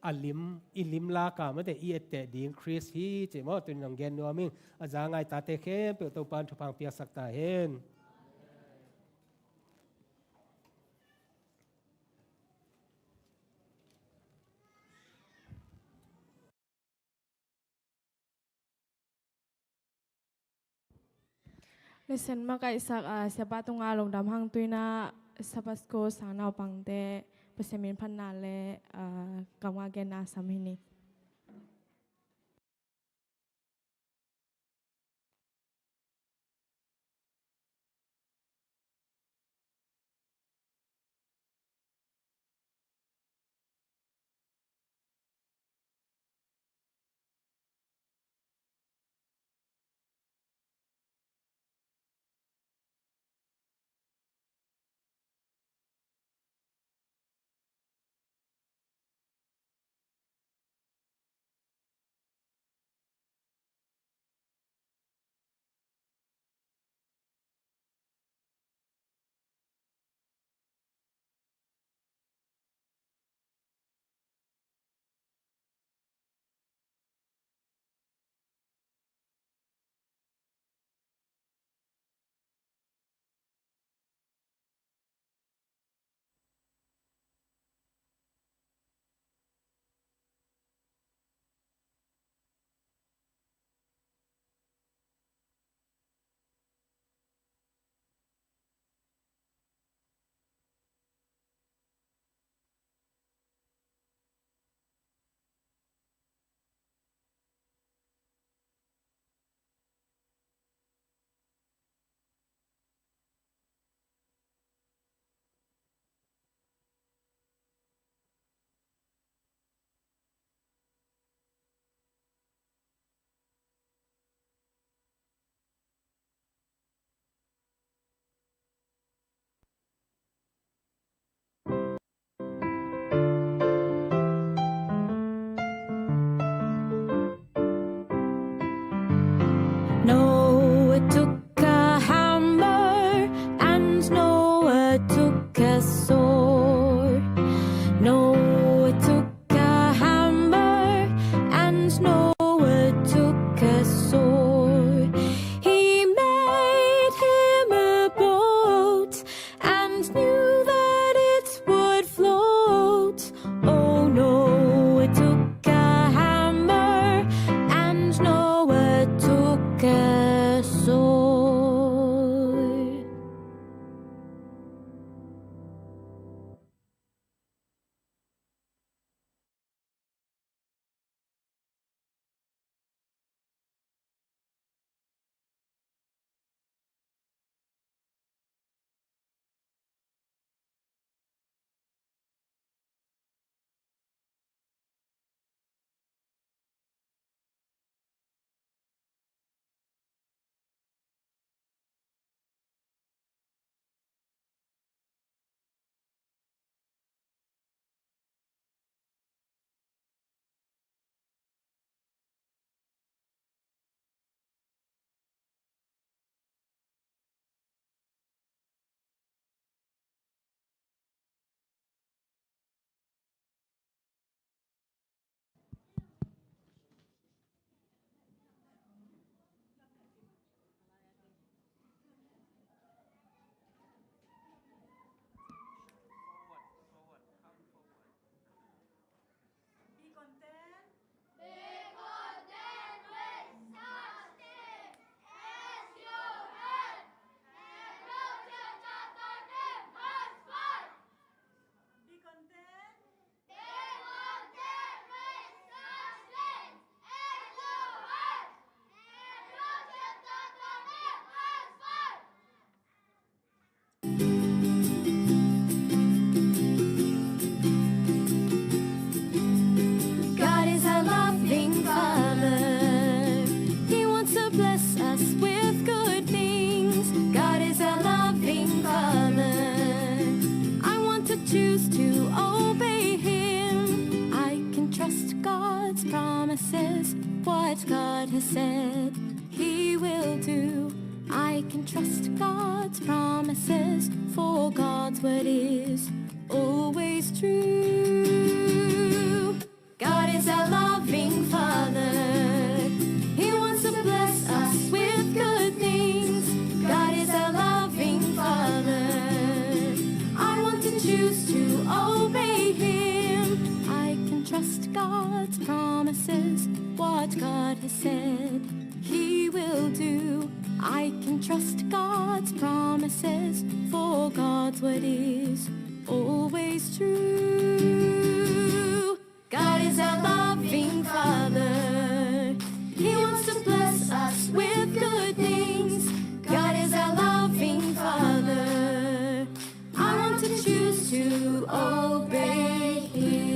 a lim, i lim lak a mate i etteh ding Khrist hi cih maw, tuni nong gen nuam ing. A za ngai tate khempeuh Topa'n thupha piaksak ta hen. Lesson makaihsak, ah, siapa tungah lungdam hang. Tu-in ah Sabbath School sang naupangte Pasian min phatna le, ah, kamgah genna sam hi ni. Noah took a hammer and Noah took a sword. Noah took a hammer and Noah took a sword. He made him a boat and knew that it would float. Oh, Noah took a hammer and Noah took a sword. Be content. Be content with such things as you have, and don't you judge your neighbor's wife. Be content. Be content with such things as you have, and don't you judge your neighbor's wife. God is a loving Father. He wants to bless us with good things. God is a loving Father. I want to choose to obey Him. I can trust God's promises. What God has said, He will do. I can trust God's promises, for God's word is always true. Obey him. I can trust God's promises. What God has said, he will do. I can trust God's promises, for God's word is always true. God is our loving Father. He wants to bless us with good things. God is our loving Father. I want to choose to obey him.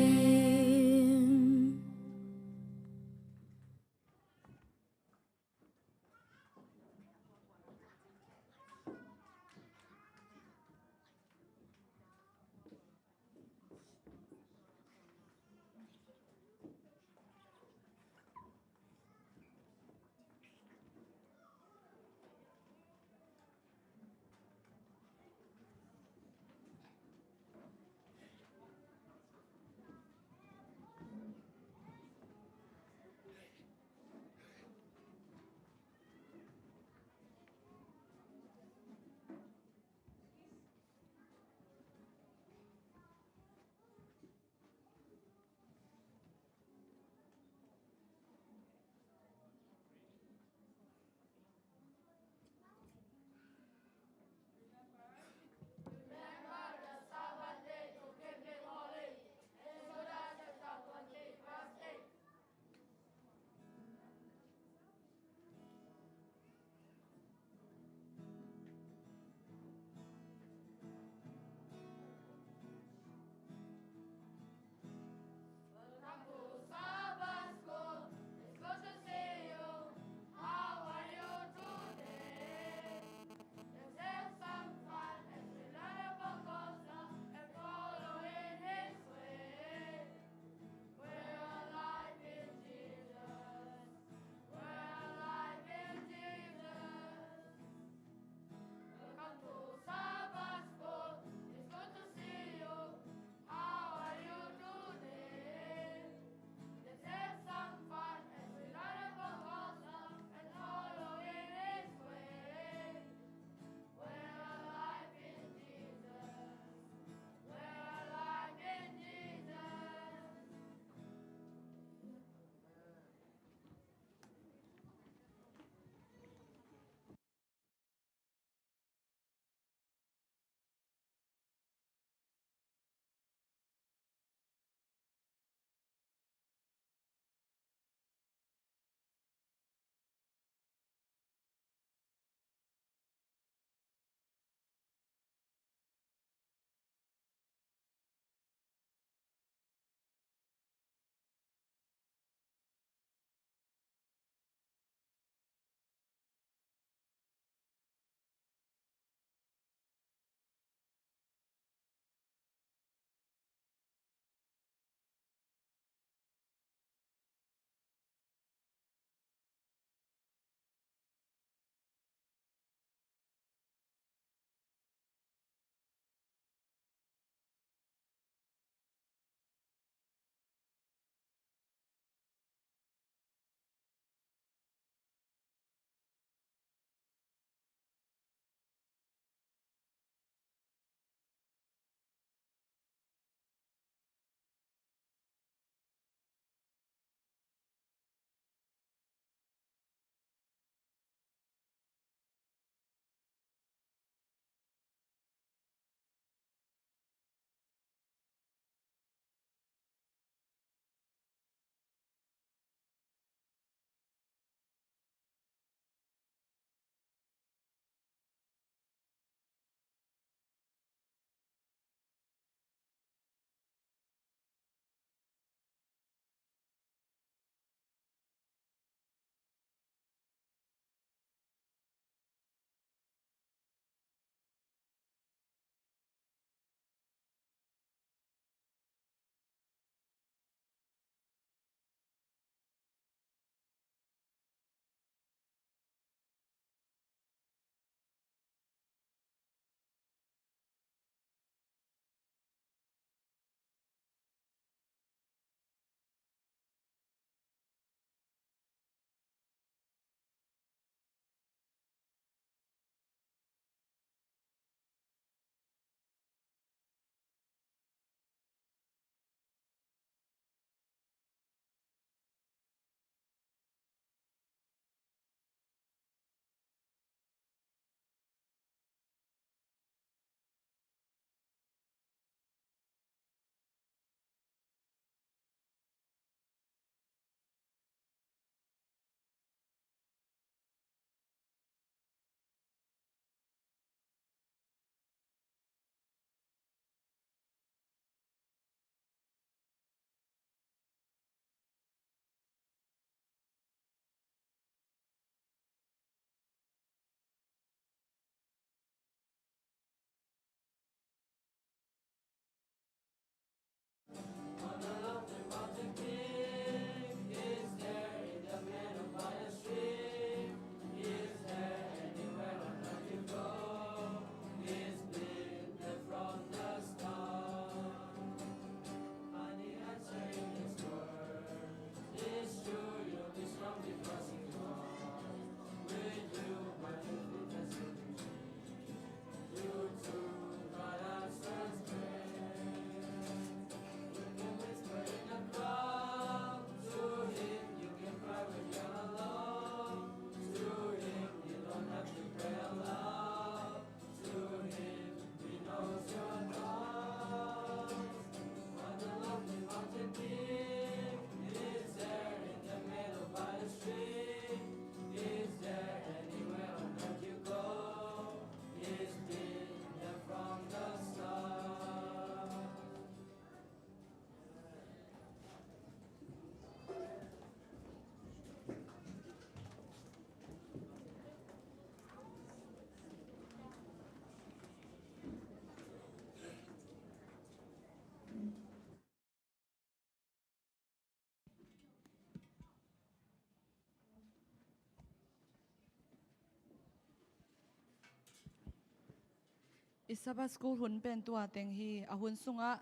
I Sabbath School hun pen tua teng hi. A hun sungah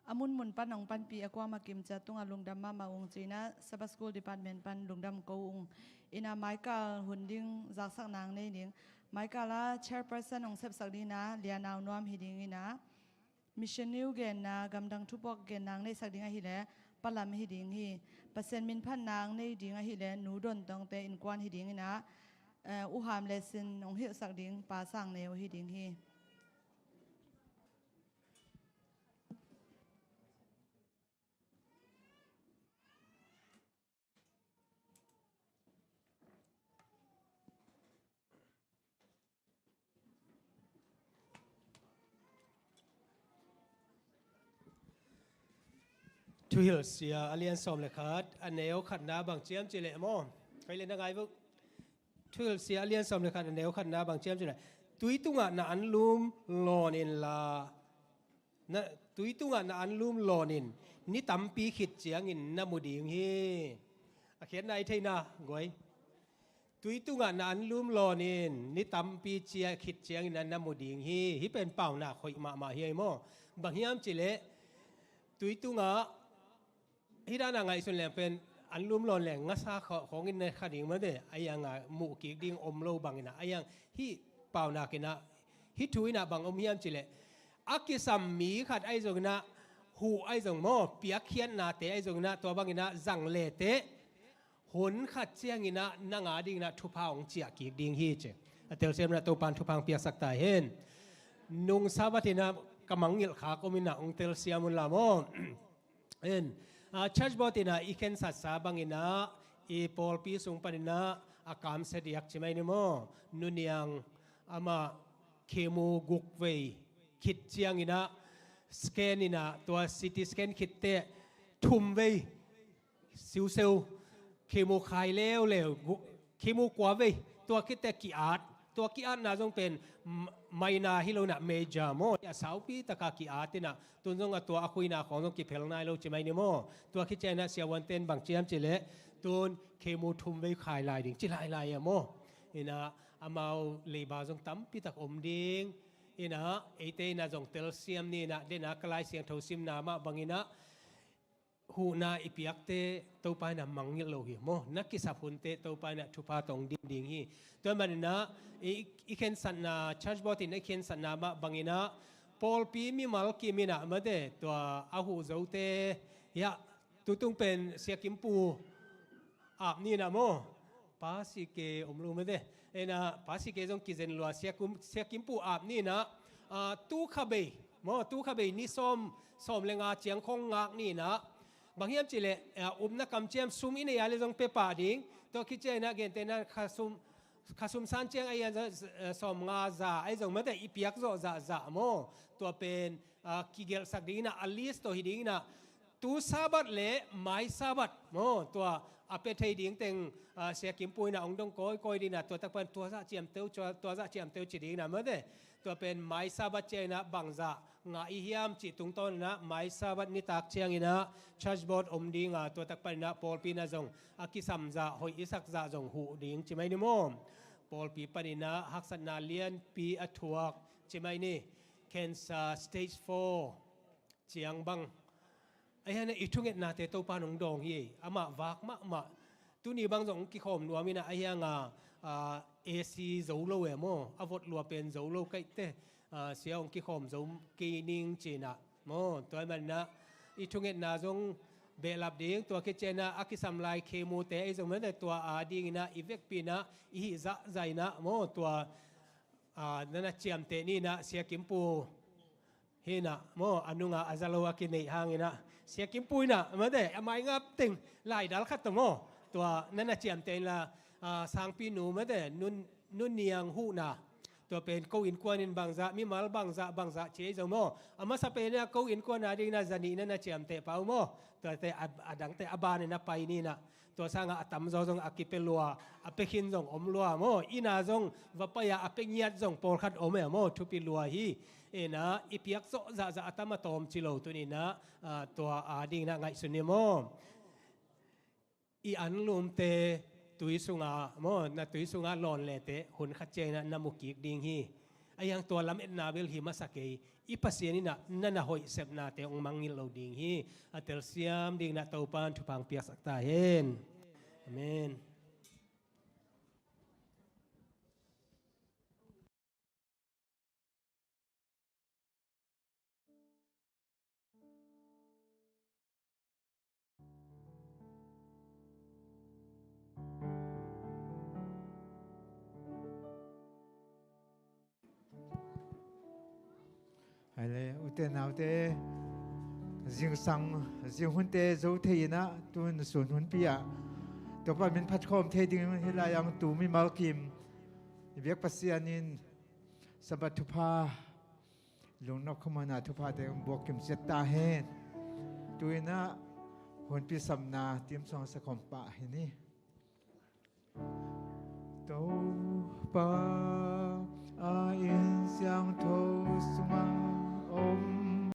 a munmun pan hong panpih a kuamah kim ciat tungah lungdam mahmah ung ci-in ah Sabbath School Department pan lungdam ko ung. In ah Michael hun ding zaksak nang nei ding. Michael ah chairperson hong sepsak ding in ah Lianau Nuam hi ding in ah, Mission New genna, gamdang thupuak genna hong neihsak ding ahih leh Pa Lam hi ding hi. Pasian min phatna hong nei ding ahih leh Nu Don Tongte innkuan hi ding in ah, eh, U Ham le Sin hong hilhsak ding Pa Sang Neu hi ding hi. Thuhilhsia a lian sawm le khat, a neu khatna bang ciam ci leh maw? Kei le na ngai vuk. Thuhilhsia a lian sawm le khat, a neu khatna bang ciam ci leh, tui tungah na anlum lawn inla, na, tui tungah na anlum lawn in, ni tampi khit ciangin na mu ding hi. A khiatna i theihna guai. Tui tungah na anlum lawn in, ni tampi cia khit ciangin na, na mu ding hi. Hih pen paunak hoih mahmah hi ei maw? Bang hiam ci leh, tui tungah, hih dan a ngaihsun leng pen anlum lawn leng ngasa kha-, khawng in na kha ding mah de. A hiang a muh kik ding om lo bang in ah, a hiang hih paunak in ah, hih thu in ah bang om hiam ci leh, a kisam mi khat ahi zong in ah, huh ahi zong maw, piakkhiatnate ahi zong in ah, tua bang in ah zang leteh hun khat ciangin ah nang a dingin ah thupha hong ciah kik ding hi ci. A telsiam in ah Topa'n thupha hong piaksak ta hen. Nung Sabbath in ah ka mangngilh khak om in ah hong telsiam un la maw? En, ah, church board in ah i khensatsa bang in ah i pawlpi sung pan in ah a kamsia diak ci mai ni maw? Nu Niang amah chemo guk vei khit ciangin ah scan in ah, tua C T scan khitteh thum vei siuseu, chemo khai leuleu, gu-, chemo kua vei, tua khitteh ki-at, tua ki-atna zong pen m-, minor hi lo in ah major maw, a saupi taka ki-at in ah, tun zong a tua a khuina khawng zong kiphel nai lo ci mai ni maw? Tua khit ciangin ah siavuante'n bang ciam ci leh, tun chemo thum vei khai lai ding ci lailai a maw? In ah amau leiba zong tampi tak om ding. In ah eite in ah zong telsiam ni in ah, den a ka Lai Siangtho simna mah bang in ah, huhna i piakte Topa in ah mangngilh lo hi maw? Na kisap hunte Topa in ah thupha tawh hong dim ding hi. Tua man in ah i, i khensatna, church board in i khensatna mah bang in ah, pawlpi mimal kim in ah mate, tua a huh zote, hiah, tutung pen Sia Kim Pu ap ni in ah maw? Pa Si Ke om lo mate. En ah, Pa Si Ke zong kizen lua, Sia Kim, Sia Kim Pu ap ni in ah, ah, tu kha bei maw, tu kha bei ni sawm, sawm le nga ciang khawng ngak ni in ah, bang hiam ci leh, ah, upna kamciam sum i nei a leh zong pia pah ding. Tua khit ciangin ah gentehna kha sum, kha sum san ciang a hiang, eh, sawm nga za ahi zong mate, i piak zawh zahzah maw? Tua pen, ah, kigelhsak ding in ah, a list tawh hi ding in ah, tu Sabbath le mai Sabbath maw, tua a pia thei ding teng, ah, Sia Kim Pu in ah hong dong kawikawi ding in ah, tua tak pan tua zah ciamteh, tua, tua zah ciamteh ci ding in ah mate. Tua pen mai Sabbath ciangin ah bangzah ngah i hiam cih tungtawn in ah, mai Sabbath nitak ciangin ah church board om ding a, tua tak pan in ah pawlpi in ah zong a kisam zah, hoih i sak zah zong huh ding ci mai ni maw? Pawlpi pan in ah haksatna lianpi a thuak ci mai ni. Cancer stage four ciang bang. A hiang a i thungetnate Topa in hong dawng hi. Amah vak mahmah. Tuni bang zong kikhawm nuam in ah, a hiang a, ah, A C zo lo e maw? A vot lua pen zo lo kaihte, ah, sia hong kikhawm zo kei ning ci in ah maw? Tua man in ah i thungetna zong behlap ding, tua khit ciangin ah a kisam lai chemo te ahi zong mate, tua a ding in ah i vekpi in ah i hih zahzah in ah maw? Tua, ah, na na ciamteh ni in ah, Sia Kim Pu hi in ah maw, a nung a a za lo a kineih hang in ah, Sia Kim Pu in ah mate, a mai ngap teng laidal khat tawh maw? Tua na na ciamteh in la, ah, sangpi nu mate, Nu, Nu Niang huhna, tua pen ko innkuan in bangzah, mimal bangzah, bangzah ci ahi zong maw? A masa pen in ah ko innkuan a ding in ah za nih na na ciamteh pah uh maw? Tuate a, a dangte a ban in ah pai ni in ah, tua sangah a tamzaw zong a kipia lua, a pia khin zong om lua maw? Inn ah zong va pai a, a pia ngiat zong pawlkhat om e maw? Thupi lua hi. In ah i piak zawh zahzah a tam a tawm ci lo, tuni in ah, ah, tua a ding in ah ngaihsun ni maw? I anlumte tui sungah maw, na tui sungah lawn leteh hun khat ciangin ah na mu kik ding hi. Ahi hang tua lametna bel hi masa kei. I Pasian in ah na na hoih sepnate hong mangngilh lo ding hi. A telsiam ding in ah Topa'n thupha hong piaksak ta hen. Amen. Hai le, ute naute, zingsang, zinghunte zo thei in ah, tun sun hunpi ah Topa min phatkhawm thei ding hi lai ang, tu mimal kim i biak Pasian in Sabbath thupha, lungnop khuamana thuphate hong buak kim ciat ta hen. Tu in ah hunpi samna Team Song sakhawm pah hi ni. Topa